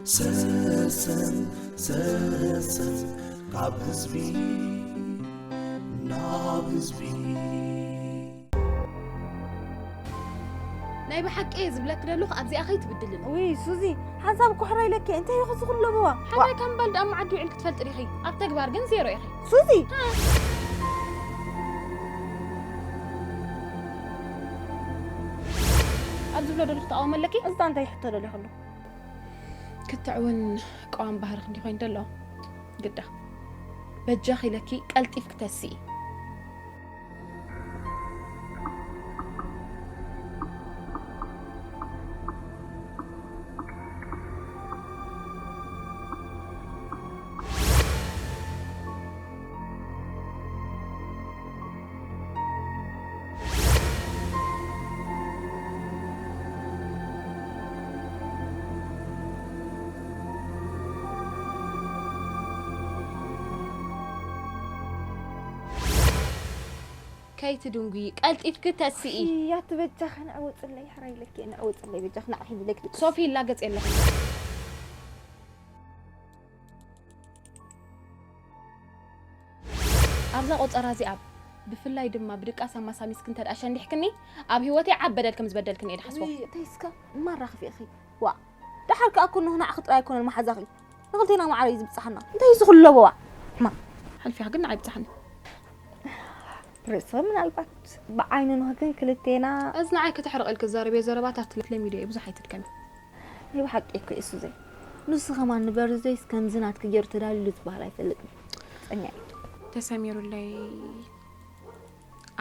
ሰሰን ሰሰን ካብ ህዝቢ ናብ ህዝቢ። ናይ ብሓቂ እየ ዝብለኪ ዘለኹ፣ ኣብዚኣ ከይትብድልኒ። ውይ ሱዚ፣ ሓንሳብ ኮሕራ ኢለኪ፣ እንታይ ኢኹ ዝኹን ለበዋ? ሓላይ ከም ባልዲ ኣብ መዓዲ ውዒል ክትፈልጢ ዲኺ? ኣብ ተግባር ግን ዜሮ ኢኺ። ሱዚ! ኣብ ዝብሎ ዶ ክትቃወሚ ኣለኪ? እዛ እንታይ ሕቶ ደሊኹ ኣለኹ? ክትዕ እውን ቀዋም ባህርኽ እንዲ ኮይኑ ደሎ ግዳ። በጃኺ ኢለኪ ቀልጢፍኪ ተስኢ። ከይትድንጉዪ፣ ቀልጢፍኪ ተስኢ። ያቲ በጃኺ ንዕውፅለይ፣ ሕራይ ኢለኪ፣ ንዕውፅለይ በጃኺ፣ ንዓኺ ኢለኪ ድቅስ። ሶፊ፣ ይላገፅ የለኹ። ኣብዛ ቆጸራ እዚኣ፣ ብፍላይ ድማ ብድቃስ ኣማሳሚስኪ እንተ ደኣ ሸንዲሕክኒ፣ ኣብ ህይወተይ ዓቢ በደል ከም ዝበደልክኒ እየ ድሓስቦ። ውይ፣ እንታይ እስከ ማራ ክፊእኺ? ዋእ፣ ደሓር ከኣ እኮ ንሕና ዓኽ ጥራይ ኣይኮነን መሓዛኺ። ንኽልቴና ማዕረ እዩ ዝብጽሓና። እንታይ እዩ ዝኹን ለበዋ? ሕማም። ሓልፊኻ ግን ንዓይ ብጽሓኒ። ርእሲ ምናልባት ብዓይኒ ንኽክን ክልቴና። እዚ ንዓይ ከተሕርቐል ክዛረብ እየ ዘረባታት ለሚዶ እየ፣ ብዙሕ ኣይትድከሚ። ናይ ብሓቂ እኮ እዩ ሱዘይ። ንሱ ኸማን ንበርዝደይስ ከምዚ ናትኪ ገይሩ ተዳልዩ ዝበሃል ኣይፈልጥን። ጸኛ እዩ። ተሰሚሩለይ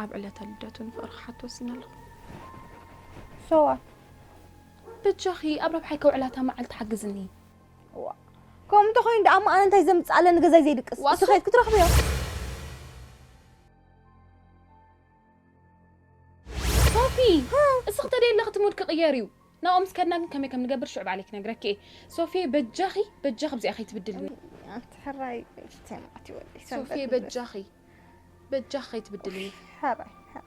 ኣብ ዕለተ ልደቱ ንፍቕሪ ክሓቶ ወሲነ ኣለኹ። So what? በጃኺ ኣብ ረብሓይ ከውዕላ እታ መዓልቲ ሓግዝኒ። ዋ። ከምኡ እንተኾይኑ ደኣ እሞ ኣነ እንታይ ዘምጽእ ኣለኒ ገዛይ ዘይድቅስ? ዋ፣ እሱ ኸይድ ክትረኽብዮ። ሶፊ፣ እስኺ ተደይ ኣለኺ እቲ ሙድ ክቕየር እዩ። ናብኦም ምስ ከድና ግን ከመይ ከም ንገብር ሽዑ ባዕለይ ክነግረኪ እየ። ሶፊ፣ በጃኺ፣ በጃኺ ብዚኣ ከይትብድልኒ። ኣንቲ ሕራይ፣ ሰማዕቲ ወደይ፣ ሶፊ፣ ሰንበት በጃኺ፣ በጃኺ ከይትብድልኒ። ሕራይ፣ ሕራይ።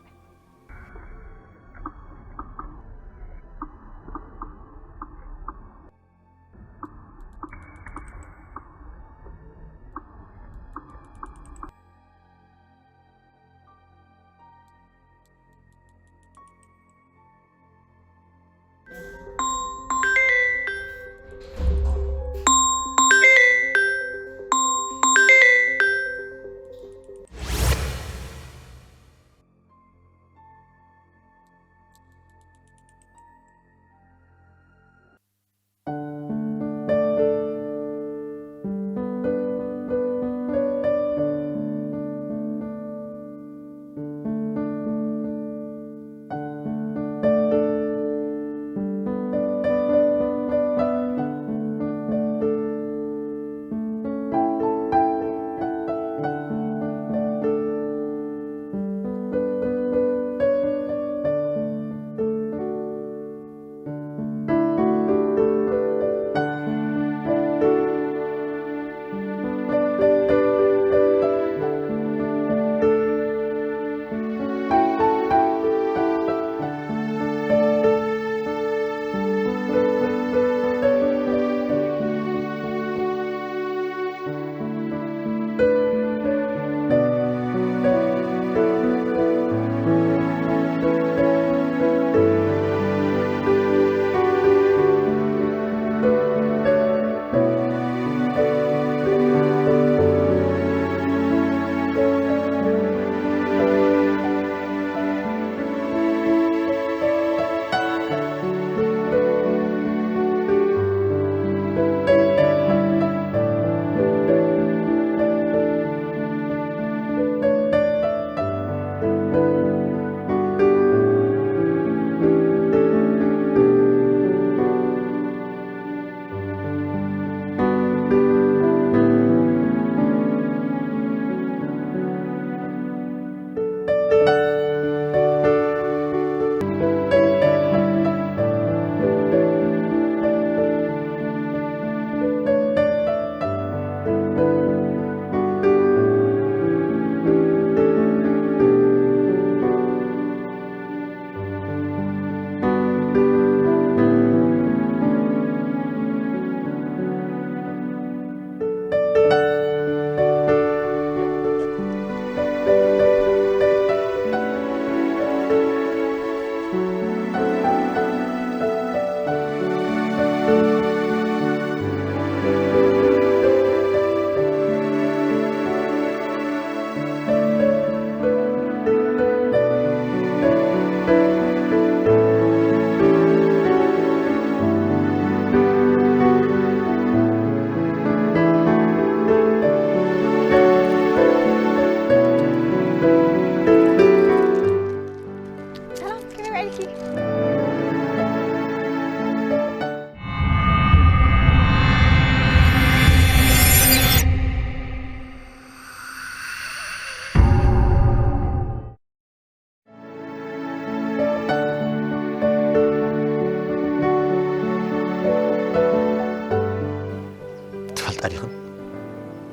ኣዲኽን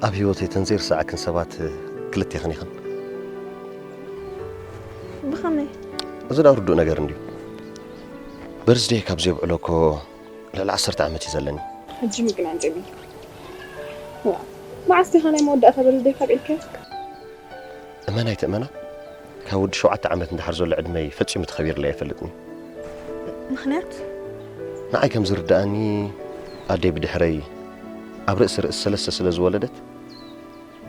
ኣብ ህይወተይ ተን ዘይርሳዓክን ሰባት ክልቴኽን ኢኽን። ብኸመይ? እዚ ደኣ ርዱእ ነገር እንድዩ። በርዝደይ ካብ ዘይብዕሎ እኮ ልዕሊ ዓሰርተ ዓመት እዩ ዘለኒ። ሕጂ ምግናን ጀሚርካ። ዋ፣ መዓስ ዲኻ ናይ መወዳእታ በርዝደይ ካብ ኢልካዮ? እመን ኣይትእመና፣ ካብ ወዲ ሸውዓተ ዓመት ንደሓር ዘሎ ዕድመይ ፈጺሙ ተኸቢርለይ ኣይፈልጥን እዩ። ምኽንያት? ንዓይ ከም ዝርድኣኒ ኣደይ ብድሕረይ ኣብ ርእሲ ርእሲ ሰለስተ ስለ ዝወለደት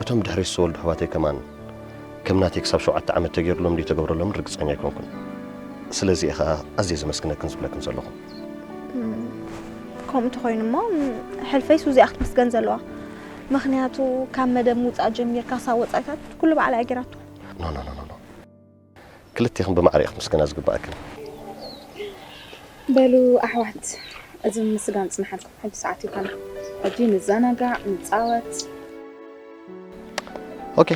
እቶም ብድሕረይ ዝተወልዱ ኣሕዋተይ ከማን ከም ናተይ ክሳብ ሸውዓተ ዓመት ተገይሩሎም ድዩ ተገብረሎምን ርግጸኛ ኣይኮንኩን። ስለዚ እየ ኸኣ ኣዝየ ዘመስግነክን ዝብለክን ዘለኹ። ከምኡ እንተኾይኑ እሞ ሕልፈይስ እዚኣ ክትምስገን ዘለዋ። ምኽንያቱ ካብ መደብ ምውፃእ ጀሚርካ ክሳብ ወፃኢታት ኩሉ ባዕላ እያ ገይራቶ። ኖ ኖ ኖ ኖ። ክልቴኽን ብማዕረ ኢኽን ምስጋና ዝግብኣክን። በሉ ኣሕዋት፣ እዚ ምስጋን ጽንሓትኩም ሕጂ ሰዓት ይኾነ። ሕጂ ንዘናጋዕ፣ ንጻወት። ኦኬ።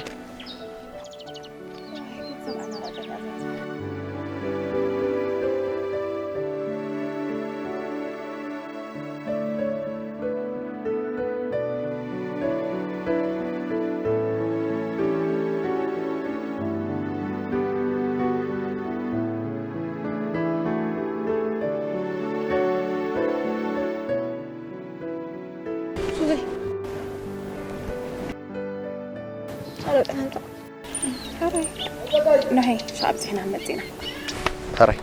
ሱዚ፣ ጸሎት ኣንተ። ሕራይ። ነሀይ፣ ሻዕ ኣብዚሕና መጺና። ሕራይ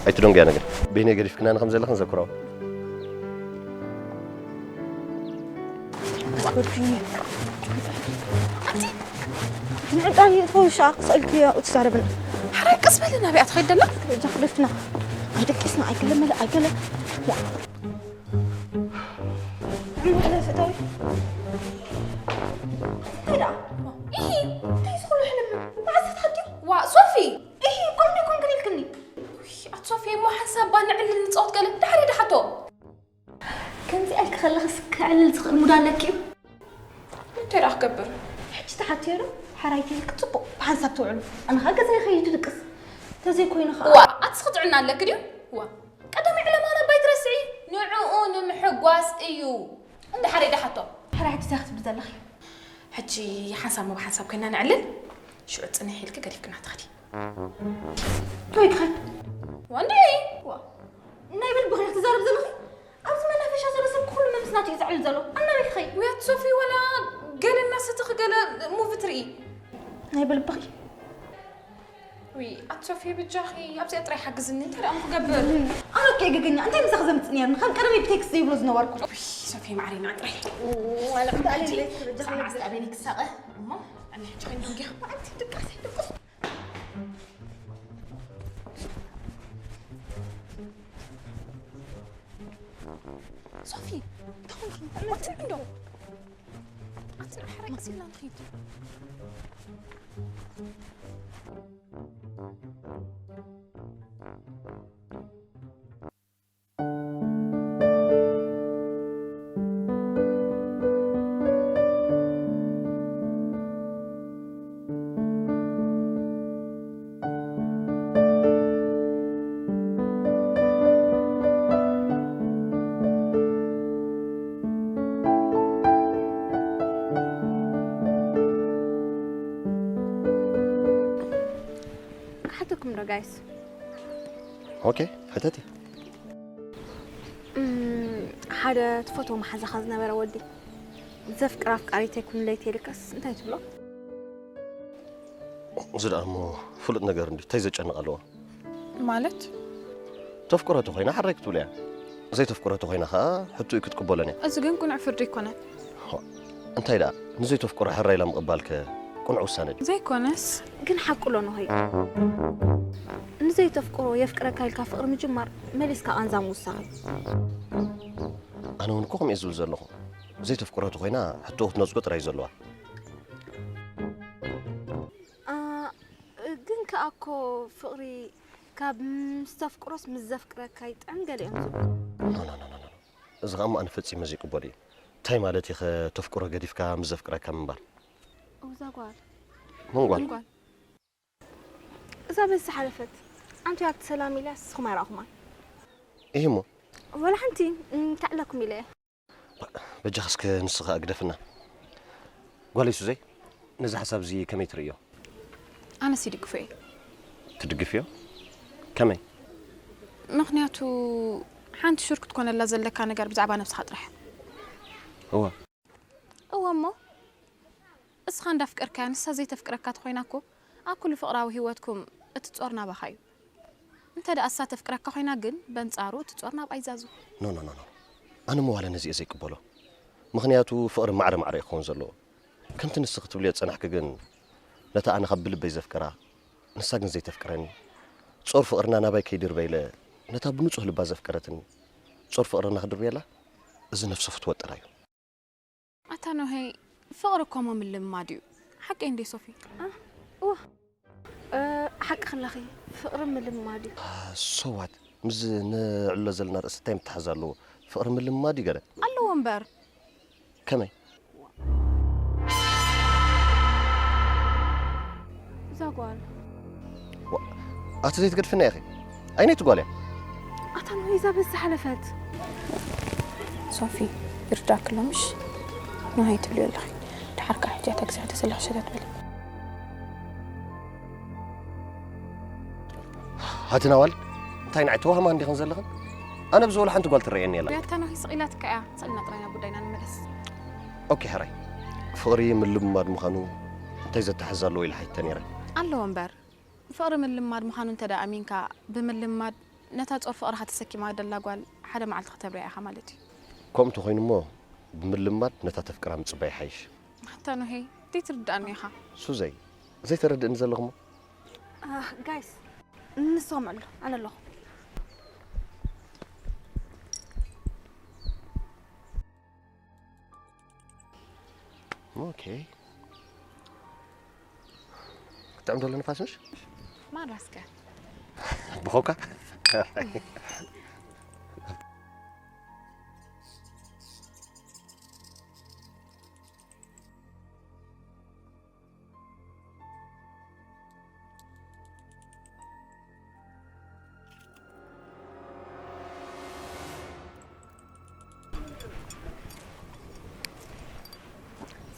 ኣይትደንጉያ፣ ነገር በይነይ ገዲፍክናኒ ከም ዘለኽን ዘክሮ። ንዕጣን ይእትወሻ ክሰልክዮ እትዛረብና። ሕራይ ቀስ በልና፣ ቢያ ትኸይድ ደላ። እዛ ክደፍና ኣይደቂስና ኣይገለ መለ ኣይገለ። ዋ ሶፊ፣ እሂ፣ ኮም ዲኩም ግን ኢልክኒ። ኣቲ ሶፊ፣ እሞ ሓንሳብ ባ ንዕልል ንጻወት ገለ ድሕሪ ድሓቶ። ከምዚ ኣልክ ከለኽስ ክዕልል ዝኽእል ሙድ ኣለኪ እዩ። እንታይ ደኣ ክገብር? ሕጂ ተሓትዮ ዶ? ሓራይ ከይልክ ጽቡቕ ብሓንሳብ ትውዕሉ። ኣነ ኸኣ ገዛይ ከይዱ ድቅስ። ተዘይኮይኑ ኸኣ ዋ፣ ኣትስ ክትዕና ኣለኪ ድዩ? ዋ፣ ቀዳማይ ዕላማና ባይ ትረስዒ፣ ንዕኡ ንምሕጓስ እዩ። እንዳ ሓራይ ደሓቶ። ሓራይ ሕጂ እንታይ ክትብሊ ዘለኺ? ሕጂ ሓንሳብ ሞ ብሓንሳብ ኮይና ንዕልል። ሽዑ ጽንሕ ኢልኪ ገዲፍክና ትኸዲ። እንታይ ትኸድ? ወንዲ! ዋ፣ ናይ ብልብኺ ኢኺ ትዛረብ ዘለኺ? ኣብዚ መናፈሻ ዘሎ ሰብ ኩሉ መምስ ናቱ እዩ ዘዕልል ዘሎ። ኣናበይ ክኸይድ? ውያት ሶፊ፣ ወላ ገለ እናሰተኺ ገለ ሙቪ ትርኢ። ናይ ብልብኺ። ውይ፣ ኣቲ ሶፊ፣ ብጃኺ ኣብዚኣ ጥራይ ሓግዝኒ። እንታይ ደኣ እሞ ክገብር? ኣነ እኮ እየ ገገኛ። እንታይ ምሳኺ ዘምጽእ ነይርኒ? ከም ቀደመይ ብቴክስት ዘይብሎ ዝነበርኩ። ውይ፣ ሶፊ ማዕረይ፣ ንዓ ጥራይ። ዋላ እንዳ ኣለ ለይት በጃኺ ሳዕ መዓስ ኣበይኒ ክሳቐ? እሞ ኣነ ሕጂ ኸይኑ ደንጊኻ። ኣንቲ ድቃሰይ፣ ድቅስ። ሶፊ፣ እንታይ ኾንኪ? ወጥሪ እንዶ። ኣቲ ንሓረቅ ሲልና ንኺድ። ክሓተኩም ዶ ጋይስ? ኦኬ፣ ሕተቲ። እም፣ ሓደ ትፈትዎ መሓዛኻ ዝነበረ ወዲ ዘፍቅር ኣፍቃሪተይ ኩንለይ ተይልካስ እንታይ ትብሎ? እዚ ደኣ እሞ ፍሉጥ ነገር እንዲ እንታይ ዘጨንቕ ኣለዎ? ማለት ተፍቅሮ ተኾይና ሕራይ ክትብሎ እያ። ዘይተፍቅሮ ተኾይና ኸኣ ሕቶኡ ክትቅበሎን እያ። እዚ ግን ቅኑዕ ፍርዲ ኣይኮነን። እንታይ ደኣ ንዘይተፍቅሮ ሕራይ ኢላ ምቕባልከ ቅኑዕ ውሳነ ድዩ? ዘይኮነስ ግን ሓቁ ኣሎ ንሆይ። ንዘይተፍቅሮ የፍቅረካ ኢልካ ፍቕሪ ምጅማር መሊስካ ቃንዛ ምውሳኽ እዩ። ኣነ እውን እኮ ከምኡ እየ ዝብል ዘለኹ። ዘይተፍቅሮ ተኾይና ሕቶኡ ክትነጽጎ ጥራይ እዩ ዘለዋ። ኣ፣ ግን ከኣ እኮ ፍቕሪ ካብ ምስ ተፍቅሮስ ምስ ዘፍቅረካ ይጥዕም ገለ እዮም ዝብሉ። ኖ፣ ኖ፣ ኖ፣ ኖ፣ ኖ። እዚ ኸኣ እሞ ኣነ ፈጺመ ዘይቅበሎ እዩ። እንታይ ማለት እዩ ኸ ተፍቅሮ ገዲፍካ ምስ ዘፍቅረካ ምንባር? እዛ ጓል መን ጓል? ጓል። እዛ በዚ ዝሓለፈት ኣንቱ ኣብቲ ሰላም ኢልያ ንስኹም ኣይረኣኹማን። ይህ እሞ ወላ ሓንቲ እንታይ ኣለኩም ኢለ እየ። በጃኻ እስከ ንስኻ ግደፍና። ጓለይ ሱዘይ፣ ነዚ ሓሳብ እዚ ከመይ ትርእዮ? ኣነስ ይድግፎ እየ። ትድግፍዮ? ከመይ? ምኽንያቱ ሓንቲ ሹር ክትኮነላ ዘለካ ነገር ብዛዕባ ነብስኻ ጥራሕ። እወ። እወ እሞ እስኻ እንዳፍቀርካያ ንሳ ዘይተፍቅረካ ተኾይና እኮ ኣብ ኩሉ ፍቕራዊ ህይወትኩም እቲ ጾር ናባኻ እዩ። እንተ ደኣ እሳ ተፍቅረካ ኮይና ግን በንጻሩ እቲ ጾር ናብኣ ይዛዙ። ኖ ኖ ኖ ኖ። ኣነ መዋለ ነዚኤ ዘይቅበሎ። ምኽንያቱ ፍቕሪ ማዕረ ማዕረ እዩ ክኸውን ዘለዎ። ከምቲ ንስኺ ትብልዮ ዝጸናሕኪ ግን ነታ ኣነ ካብ ብልበይ ዘፍቅራ ንሳ ግን ዘይተፍቅረኒ ጾር ፍቕርና ናባይ ከይድርበ ኢለ ነታ ብንጹህ ልባ ዘፍቀረትኒ ጾር ፍቕርና ክድርብየላ እዚ ነፍሰ ፍትወ ጥራይ እዩ። ኣታ ኖሄ ፍቕሪ እኮ ምልምማድ እዩ። ሓቀይ እንዴ ሶፊ? እዋ ሓቂ ክላኺ ፍቕሪ ምልምማድ እዩ። ሰዋት ምስ ነዕሎ ዘለና ርእሲ እንታይ ምትሓዝ ኣለዎ? ፍቕሪ ምልምማድ እዩ ገለ ኣለዎ እምበር። ከመይ? እዛ ጓል ኣቲ ዘይትገድፍና ኢኺ። ኣይነይቲ ጓል እያ። ኣታ ኖሄ እዛ በዚ ዝሓለፈት ሶፊ ይርዳክ ኣሎ ምሽ? ኖሄ ትብልዮ ኣለኺ። ድሓር ከዓ ሕጂ እታ ግዜ ተሰለኺ ሸተት በሊ። ኣቲ ናዋል እንታይ ንዓይ ተዋህማ እንዲኽን ዘለኽን? ኣነ ብዝበሉ ሓንቲ ጓል ትረየኒ የላ። ያታ ኖሄ ስቕ ኢላትካ እያ። ሰልና ጥራይና ጉዳይና ንመለስ። ኦኬ ሕራይ። ፍቕሪ ምልምማድ ምዃኑ እንታይ ዘተሓዝ ኣለዎ ኢለ ሓይተ ነይረ። ኣለዎ እምበር ፍቕሪ ምልማድ ምዃኑ እንተ ደኣ ኣሚንካ ብምልማድ ነታ ጾር ፍቕርኻ ተሰኪማ ደላ ጓል ሓደ መዓልቲ ከተብርያ ኢኻ ማለት እዩ። ከምኡ ተኾይኑ እሞ ብምልማድ ነታ ተፍቅራ ምጽባይ ይሓይሽ። ኣታ ኖሄ ዘይትርድኣኒ ኢኻ። ሱዘይ ዘይተረድእኒ ዘለኹሞ ጋይስ ንስኹም ኣሎ ኣነ ኣለኹ። ኦኬ። ክጥዕም ዘሎ ንፋስ ምሽ ማራ እስከ ብኾካ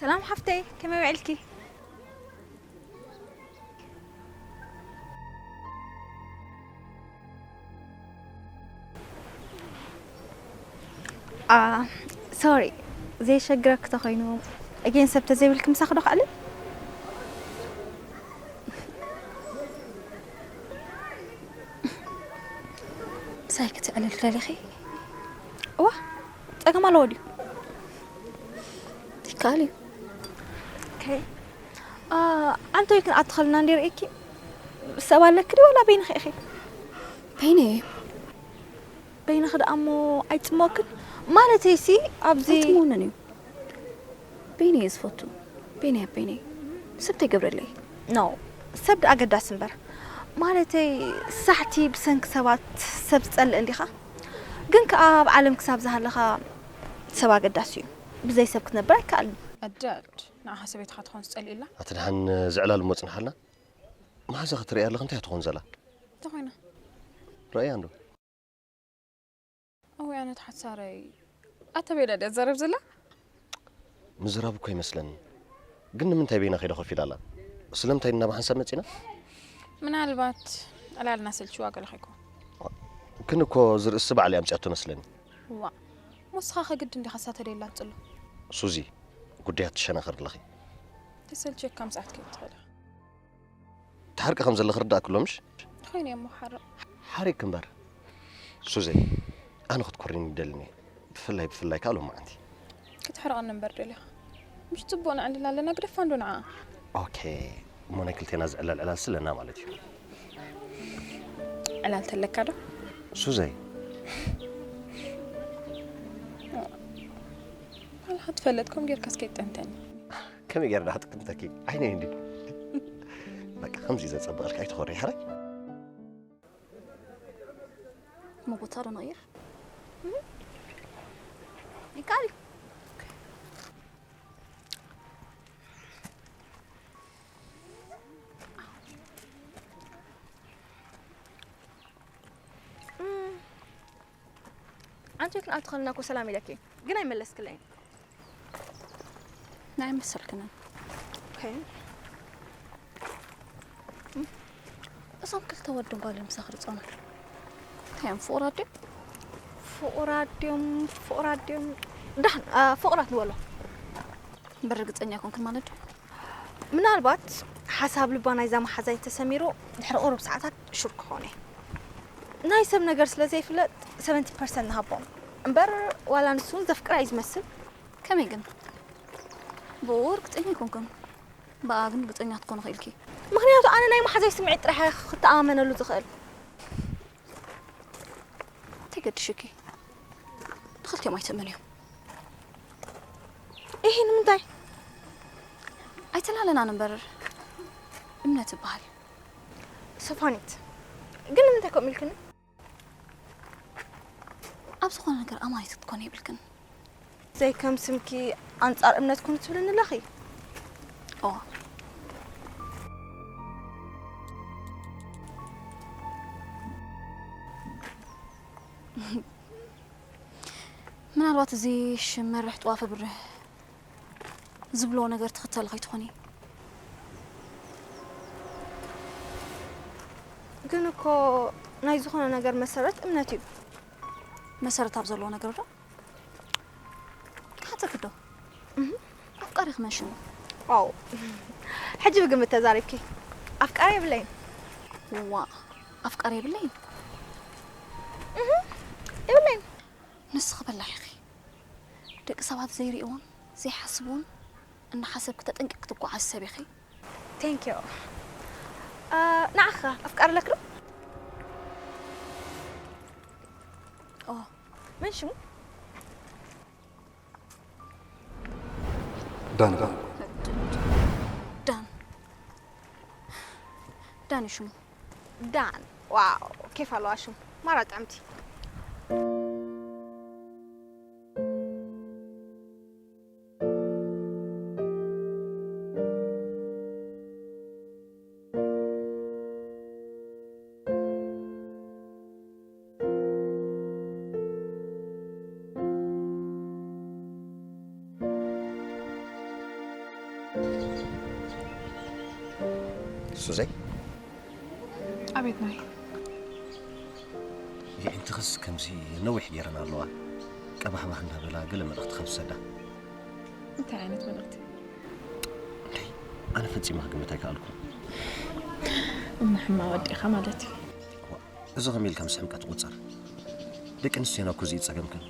ሰላም ሓፍተይ ከመይ ውዕልኪ? ሶሪ፣ ዘየሸግረኪ ተኾይኑ እጌን ሰብ ተዘይብልኪ ምሳኺ ዶ ክኣልም? ምሳይ ክትዕልል ደሊኺ? እዋ ጸገም ኣለዎ ድዩ? ይከኣል እዩ። ኦኬ። ኣንቶይ ክንኣትኸልና እንዲ ርእኪ ሰብ ኣለኪ ድዩ ዋላ በይንኺ ኢኺ? በይነይ እየ። በይንኺ ደኣ እሞ ኣይጽሞክን ማለተይሲ ኣብዚ ኣይጽምወንን እዩ። በይነይ እየ ዝፈቱ። በይነይ ኣብ በይነይ ሰብ ተይገብረለይ። ኖ ሰብ ደኣ ኣገዳሲ እምበር ማለተይ ሳሕቲ ብሰንኪ ሰባት ሰብ ዝጸልእ እንዲኻ ግን ከኣ ኣብ ዓለም ክሳብ ዝሃለኻ ሰብ ኣገዳሲ እዩ። ብዘይ ሰብ ክትነብር ኣይከኣልን እዩ። ኣዳድ ንዓኻ ሰበይትኻ ትኾን ዝጸልእላ። ኣቲ ደሓን ዝዕላል እሞ ጽንሓልና። መሓዛ ክትርእያ ኣለኽ እንታይ ትኾን ዘላ? እንታይ ኮይና? ረኣያ እንዶ። እወ ኣነ ተሓሳረይ ኣተ ቤላ ድያ ዘረብ ዘላ? ምዝራብ እኮ ይመስለኒ። ግን ንምንታይ በይና ከይዳ ኮፍ ኢላ ኣላ? ስለምንታይ እና ብሓንሳብ መጺና? ምናልባት ዕላልና ሰልችዋ ገለ ከይኮን። ግን እኮ ዝርእሲ ባዕሊ ኣምጺኣቶ መስለኒ። ዋ ሞስኻ ከግድ እንዲኻ ሳተደላ ጽሎ። ሱዚ ጉዳያት ትሸናኸር ኣለኺ። ተሰልችካ ምጽኣት ከይትኸዳ። ትሓርቂ ከም ዘለኺ ርዳእ ክሎ ምሽ? ኾይነ እሞ ሓረ ሓሪክ እምበር ሱዚ ኣነ ክትኮሪኒ ይደልኒ። ብፍላይ ብፍላይ ካልኦ መዓንቲ ክትሕርቐኒ እምበር ደሊኻ። ምሽ ጽቡቕ ነዕልል ኣለና ግደፋ እንዶ ንዓ። ኦኬ እሞ ናይ ክልቴና ዝዕለል ዕላል ስለና ማለት እዩ። ዕላል ተለካ ዶ? ሱዘይ ባልኻ ትፈለጥ ከም ጌርካ እስከ ይጠንተኒ። ከመይ ጌርና ክትቅንተኪ ዓይነይ እንዲ በቃ ከምዚ ዘጸበቐልካ ኣይትኾሪ ሕራይ እሞ ቦታ ዶ ንቕይር? ይከኣል እዩ። ኣንቺ ክንኣቱ ከለና እኮ ሰላም ኢለኪ፣ ግን ኣይመለስክለይን። ናይ መሰልክንን። ኦኬ። እዞም ክልተ ወድን ጓልን ምሳኺ ዝጸኑ እንታይ እዮም፣ ፍቑራት ድዮም? ፍቑራት ድዮም፣ ፍቑራት ድዮም? ዳሕን፣ አ፣ ፍቑራት ንበሎ። እምበር ርግጸኛ ኣይኮንክን ማለት ድዩ? ምናልባት ሓሳብ ልባ ናይዛ መሓዛይ ተሰሚሩ ድሕሪ ቁሩብ ሰዓታት ሹር ክኾነ። ናይ ሰብ ነገር ስለ ዘይፍለጥ ሰቨንቲ ፐርሰንት ንሃቦም። እምበር ዋላ ንሱ እውን ዘፍቅራ እዩ ዝመስል። ከመይ ግን? ብኡ ርግጸኛ ኣይኮንክን። ብኣ ግን ርግጸኛ ክትኮኒ ክኢልኪ። ምኽንያቱ ኣነ ናይ መሓዛይ ስምዒት ጥራሕ እየ ክተኣማመነሉ ዝኽእል። እንታይ ገድሽኪ? ንኽልቲኦም ኣይትእመንዮም። ኢሂ፣ ንምንታይ? ኣይተላለናን እምበር እምነት ይበሃል። ሶፋኒት፣ ግን ንምንታይ ከምኡ ኢልክኒ? ኣብ ዝኾነ ነገር ኣማኒት ክትኮኒ የብልክን። ዘይከም ስምኪ ኣንጻር እምነት ኩኒ ትብልኒ ኣለኺ? እዋ። ምናልባት እዚ ሽም መርሕ ጥዋፈ ብርህ ዝብልዎ ነገር ትኽተሊ ከይትኾኒ። ግን እኮ ናይ ዝኾነ ነገር መሰረት እምነት እዩ። መሰረት ኣብ ዘለዎ ነገር ዶ? ክሓተኪ ዶ? እህ። ኣፍቃሪኺ መን ሽሙ? ዋው። ሕጂ ብግምት ተዛሪብኪ። ኣፍቃሪ የብለይን። ዋ፣ ኣፍቃሪ የብለይን? እህ፣ የብለይን። ንስኺ በላሕ ኢኺ። ደቂ ሰባት ዘይርእይዎን ዘይሓስብዎን እናሓሰብኪ ተጠንቂቕኪ ትጓዓዚ ሰብ ኢኺ። Thank you። አ፣ ንዓኻ ኣፍቃሪ ኣለኪ ዶ? ኦ። መን ሽሙ? ዳን። ዳን። ዳን እዩ ሽሙ። ዳን። ዋው፣ ኬፍ ኣለዋ ሽም። ማራ ጥዕምቲ። ሱዘይ? ኣቤት ናይ። የዒንትኽስ ከምዚ ነዊሕ ገይረን ኣለዋ። ቀባሕባሕ እንዳበላ ገለ መልእኽቲ ከም ዝሰዳ። እንታይ ዓይነት መልእኽቲ? እንዴ፣ ኣነ ፈጺመ ክግምት ኣይከኣልኩን። እሞ ሕማ ወዲእኻ ማለት እዩ። ዋ፣ እዚ ከመይ ኢልካ ምስ ሕምቀት ትቑጸር? ደቂ ኣንስትዮና እኮ እዚ እዩ ጸገምክን።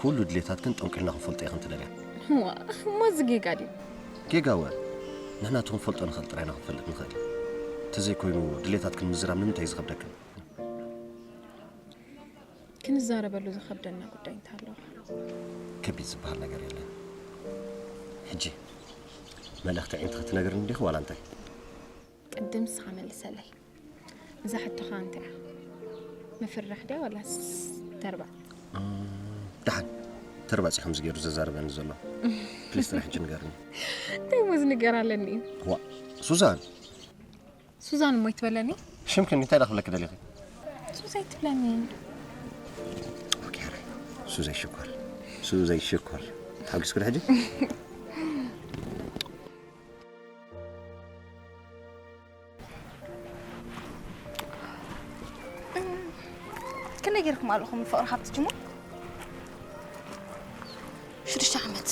ኩሉ ድሌታትክን ጠንቂልና ክንፈልጦ ኢኽን ትደልያ። ዋ፣ እሞ እዚ ጌጋ ድዩ? ጌጋ እወ። ንሕና እቲ ክንፈልጦ ንኽእል ጥራይ ኢና ክንፈልጥ ንኽእል። እንተዘይኮይኑ ድሌታትክን ምዝራብ ንምንታይ እዩ ዝኸብደክን? ክንዛረበሉ ዝኸብደና ጉዳይ እንታይ ኣሎ? ከቢድ ዝበሃል ነገር የለን። ሕጂ መልእኽቲ ኣዒንትኺ ትነግርኒ ዲኺ ዋላ እንታይ? ቅድም ንስኻ መልሰለይ። እዛ ሕቶኻ እንታይ እያ? ምፍርራሕ ድያ ዋላስ ተርባጽ? እም፣ ደሓን። ተርባጽ እዩ ከምዚ ገይሩ ዘዛርበኒ ዘሎ። ፕሊስ ጥራሕ ሕጂ ንገርኒ። እንታይ እሞ ዝንገር ኣለኒ እዩ? ዋ፣ ሱዛን። ሱዛን እሞ ይትበለኒ? ሽምክን እንታይ ዳኽብለኪ ደሊኺ? ሱዛይ ትብለኒ። ኦኬ፣ ኣረ። ሱዛይ ሽኮር። ሱዛይ ሽኮር። ተሓጒስኩ ዶ ሕጂ? ክንደይ ጌርኩም ኣለኹም ፍቕሪ ካብ ትጅምሩ? ሽዱሽተ ዓመት፣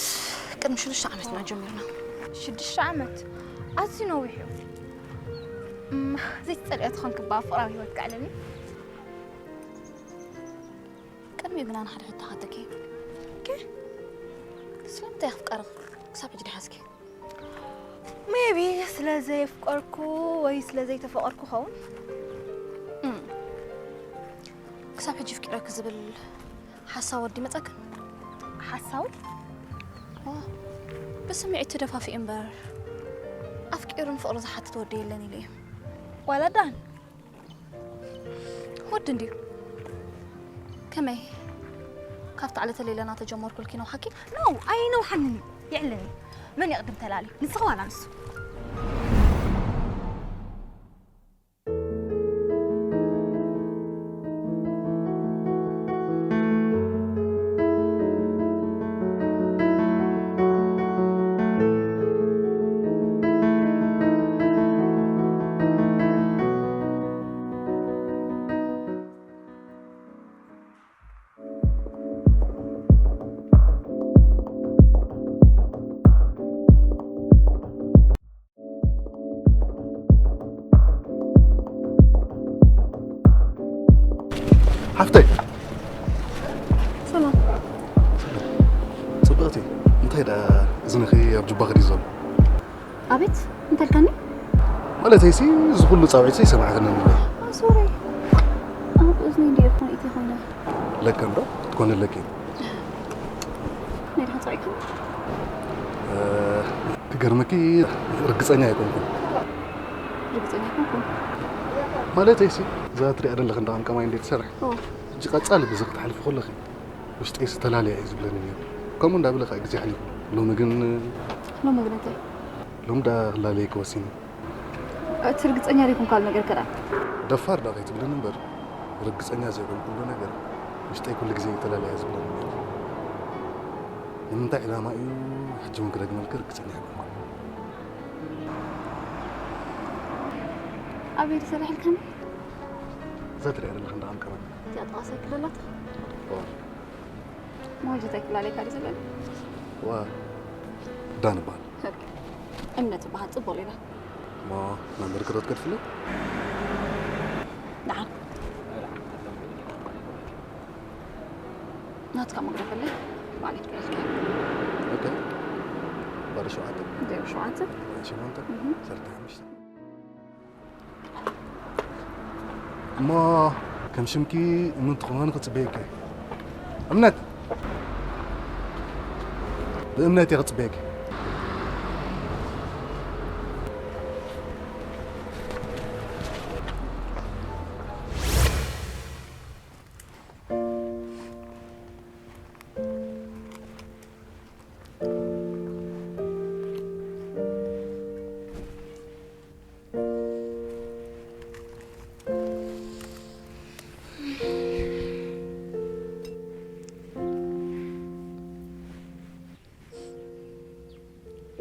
ቅድሚ ሽዱሽተ ዓመት ኢና ጀሚርና። ሽዱሽተ ዓመት? ኣዝዩ ነዊሕ እዩ። እም፣ ዘይትጸልእዮ ትኾንኪ እባ ፍቕራዊ ህይወት ከዕልል እዩ። ቅድሚኡ ግና ንሓደ ሕቶ ክሓተኪ። ከ? ስለምንታይ ኣፍቃሪ ክሳብ ሕጂ ደይሓዝኪ? ሜቢ ስለ ዘየፍቀርኩ ወይ ስለ ዘይተፈቐርኩ ኸውን። እም። ክሳብ ሕጂ ኣፍቂረኪ ዝብል ሓሳብ ወዲ መጸክን? ሓሳብ? ዋ፣ ብስምዒት ተደፋፊኡ እምበር፣ ኣፍቂሩ ንፍቕሪ ዝሓትት ወዲ የለን ኢሉ እዩ። ዋላ ዳን? ወዲ እንድዩ። ከመይ? ካብቲ ዕለተ ሌላና ተጀመርኩልኪ ነውሓኪ? ኖ፣ ኣይነውሓንን እዩ። የዕልለኒ። መን ይቕድም ተላልዩ? ንስኺ ዋላ ንሱ? ከዳ እዝንኺ ኣብ ጁባኺ ድዩ ዘሎ? ኣቤት እንታይ ኢልካኒ? ማለተይሲ፣ እዚ ኩሉ ጻውዒትሲ ኣይሰማዕክንን እምበር። ሶሪ፣ ኣብ እዝኒ ድየ ኮነ ኢትየ ኮይነ። ለካ እንዶ ክትኮኒ ኣለኪ። ናይ ድኻ ጻውዒትካ? እ፣ ክገርመኪ፣ ርግጸኛ ኣይኮንኩን። ርግጸኛ ኣይኮንኩን። ማለተይሲ፣ እዛ ትሪኣ ዘለኺ እንዳ ቀምቀማይ እንዴት ትሰርሕ? ኦ። ሕጂ ቀጻሊ ብዚ ክትሓልፊ ከለኺ፣ ውሽጠይ ዝተላለያ እዩ ዝብለኒ ነይሩ። ከምኡ እንዳበለ ከዓ ግዜ ሓሊፉ። ሎሚ ግን ሎሚ ግን እንታይ? ሎም ዳ ክላለየኪ ወሲነ። እቲ ርግጸኛ ዘይኮንካሉ ነገር ከ ደኣ? ደፋር ዳ ከይትብልኒ እምበር፣ ርግጸኛ ዘይኮንኩሉ ነገር ውሽጠይ ኩሉ ግዜ እዩ ተላለያ ዝብለኒ ነይሩ። ንምንታይ ዕላማ እዩ ሕጂ እውን ክደግመልኪ ርግጸኛ ኣይኮንኩን። ኣበይ ድዩ ሰሪሕልካኒ? እዛ ትሪኣ ዘለኺ እንዳ ቀምቀማይ። እቲኣ ጥቓ ሳይክል ዘላታ? ኦ። መዋጀት ኣይክላለየካ ድዩ ዝብለኒ? ዋ፣ ዳን እበሃል። እምነት እበሃል። ጽቡቕ ሌላ። እሞ ናምበርኪ ዶ ትገድፍለይ? ደሓን። ናትካ መግደፈለይ ባዕለይ ትገድፍለይ። ኦኬ። ባዶ ሸውዓተ። ዜሮ ሸውዓተ። ሸሞንተ። እህ። ሰርተ ሓሙሽተ። እሞ ከም ሽምኪ እምነት ትኾኒ ክጽበየኪ እየ። እምነት፣ ብእምነት እየ ክጽበየኪ።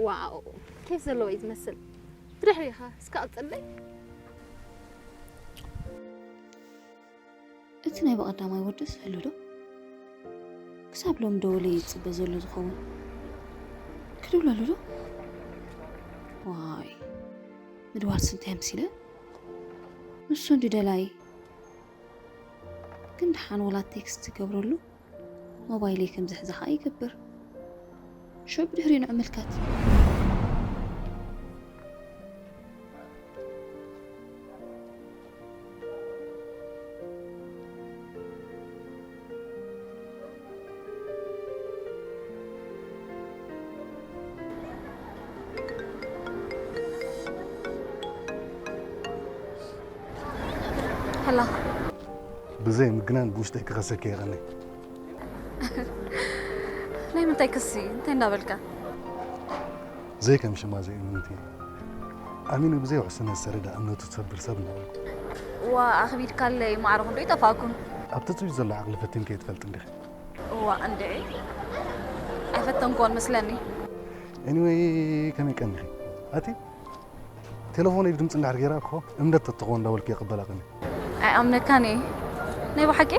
ዋው፣ ኬፍ ዘለዎ እዩ ዝመስል። ብድሕሪኻ እስከ ቀጽለይ። እቲ ናይ ብቐዳማይ ወድስ ህሉ ዶ? ክሳብ ሎም ደወለ እዩ ዝጽበ ዘሎ ዝኸውን። ክድውለሉ ዶ? ዋይ፣ ምድዋልስ እንታይ ኣምሲለ? ንሱ እንዲ ደላይ። ግን ደሓን ወላ ቴክስት ትገብረሉ ሞባይለይ ከም ዝሕዛ ኸኣ ይገብር። ሽዑ ብድሕሪኡ ንዕምልከት። ሀላ ብዘይ ምግናን ብውሽጠይ ክኸሰኪ የቐኒ። ናይ ምንታይ ክሲ? እንታይ እንዳበልካ? ዘይ ከም ሽማ ዘይእምንቲ። ኣሚኑ ብዘይ ውሕስነት ዝሰረዳ እምነቱ ትሰብር ሰብ እናበልኩ። ዋ ኣኽቢድካለይ ማዕረ ክንዶ ይጠፋእኩም። ኣብ ትጽቢት ዘሎ ዓቕሊ ፈቲንከ ትፈልጥ እንዲኺ? ዋ እንድዒ ኣይፈተንኮን መስለኒ። ኤኒወይ ከመይ ቀኒኺ? ኣቲ ቴሌፎነይ ብድምፂ እንድሕር ገይራ እኮ እምነት ተትኸውን እንዳበልኩ የቐበላ ቀኒ። ኣይኣምነካን እየ ናይ ብሓቂ።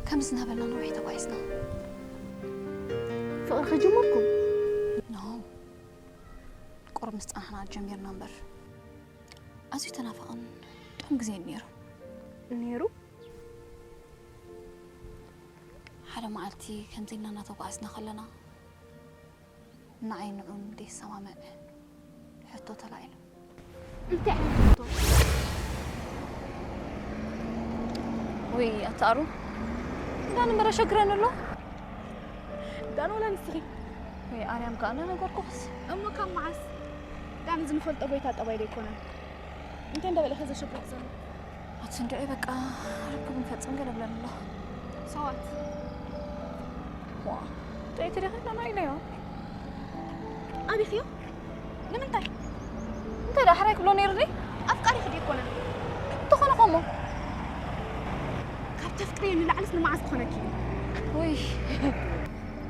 ከምዚ እናበልና ነዊሕ ተጓዒዝና። ፍቕሪ ከጀመርኩም? ኖ፣ ቁሩብ ምስ ጸናሕና ጀሚርና እምበር። ኣዝዩ ተናፋቕን ጥዑም ግዜ እዩ ነይሩ። ነይሩ? ሓደ መዓልቲ ከምዚ ኢልና እናተጓዓዝና ከለና ንዓይ ንዑን ዘይሰማምዕ ሕቶ ተላዒሉ። እንታይ ዓይነት ሕቶ? ወይ ኣታ ኣሩ፣ ዳን እምበር ኣሸግረኒ ኣሎ። ዳን ወላ ንስኺ? ወይ ኣርያም ከኣ እናነገርኩኽስ። እሞ ካብ መዓስ? ዳን እዚ ንፈልጦ ጎይታ ጠባይ ዶ ኣይኮነን? እንታይ እንዳበለ ከ ዘሸግረክ ዘሎ? ኣቲ እንድዒ በቃ ርክብ ንፈጽም ገለ ብለኒ ኣሎ። ሰባት ዋ፣ ጥዕይቲ ዲኺ ኣለና ኢለዮ። ኣቢኽዮ? ንምንታይ? እንታይ ደኣ ሕራይ ክብሎ ነይሩኒ? ኣፍቃሪኺ ዶ ኣይኮነን? እንተኾነ ኸሞ ካብ ተፍቅርዮ ንላዕልስ ንመዓስ ክኾነኪ እዩ? ውይ፣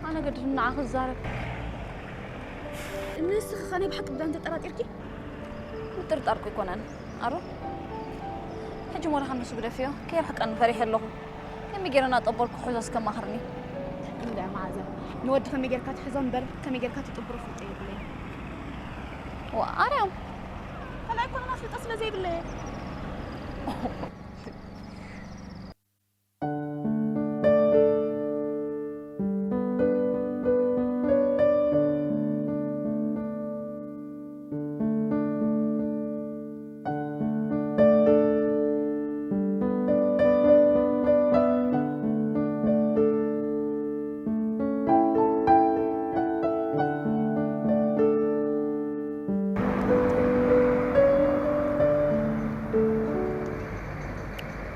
ኣነ ገድፍኒ ንዓኺ ክዛረብ። ንስኺ ኸ ናይ ብሓቂ ብዳን ተጠራጢርኪ? ምጥርጣር እኮ ኣይኮነን ኣሮ። ሕጂ ሞራኻ ንሱ ግደፍዮ፣ ከየርሕቀኒ ፈሪሐ ኣለኹ። ከመይ ገይረ እናጠበልኩ ክሕዞ እስከ ማኽርኒ። እንዳ መዓዛ፣ ንወዲ ከመይ ጌርካ ትሕዞ እምበር ከመይ ጌርካ ትጥብሮ ፍልጦ የብለይን። ዋ ኣርያም፣ ካልኣይ እኮ ኣፍልጦ ስለ ዘይብለይ።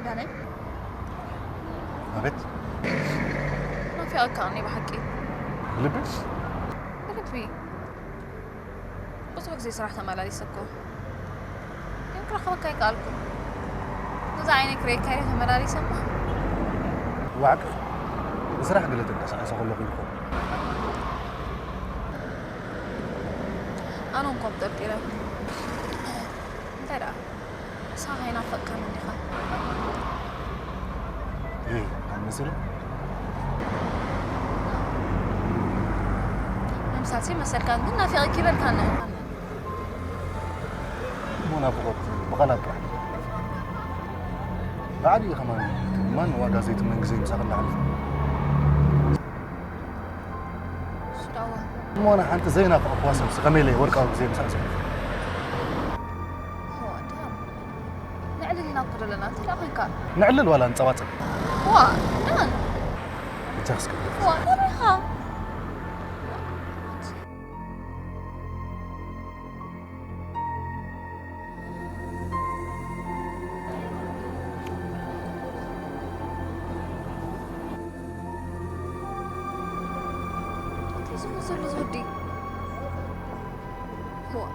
ዳነ፣ ኣቤት። ናፊቐካኒ ብሓቂ። ብልቢ? ብልቢ። ብዙሕ ግዜ ስራሕ ተመላሊሰ እኮ። ግን ክረኽበካ ኣይከኣልኩን። ነዛ ዓይነይ ክርእየካ ኢለ ተመላሊሰ እሞ። እዋዕ፣ ብስራሕ ገለ ተንቀሳቒሰ ከለኹ ይኾን። ኣነ እንኳ ጠርጢረ። እንታይ ደኣ? ንስኻ ከይናፈቅካኒ እንዲኻ? እይ፣ ካብ መሰለ? ምምሳልሲ መሰልካን ግን ናፊቐኪ ይበልካኒ። እሞ ናፍቖት ብቓላት ጥራሕ። ብዓቢኡ ከማን ማን ዋጋ ዘይትምነን ግዜ ምሳኺ እናሕለፈ። ሽዳዋ። እሞ ኣነ ሓንቲ ዘይናፍቐኳ ሰብሲ ከመይ ኢለ ወርቃዊ ግዜ ምሳእ ሰብሲ? እሞ ኣዳም፣ ንዕልል ኢና እኮ ዘለና፣ እንታይ ደኣ ኮንካ? ንዕልል ዋላ ንጸባጸብ? ዋ፣ ዳን። ብጃ እስከ። ዋ፣ እንታይ ኢኻ? እንታይ ዝመስል ዘሎ ዝወዲ? ዋ።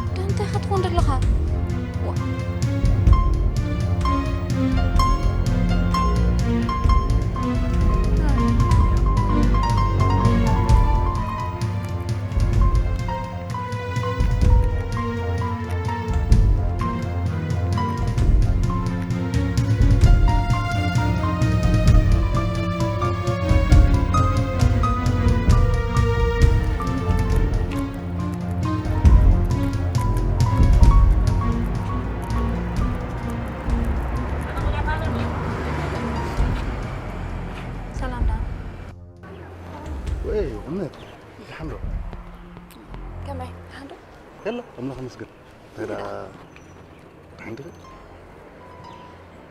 ዳን፣ እንታይ ኢኻ ትኾን ዘለኻ? ዋ። ሰላም ዳን። ወይ እምነት፣ ደሓን ዶ? ከመይ? ደሓን ዶ? የለ፣ ኣምላኽ ይመስገን። እንታይ ደኣ፣ ደሓን ዲኺ?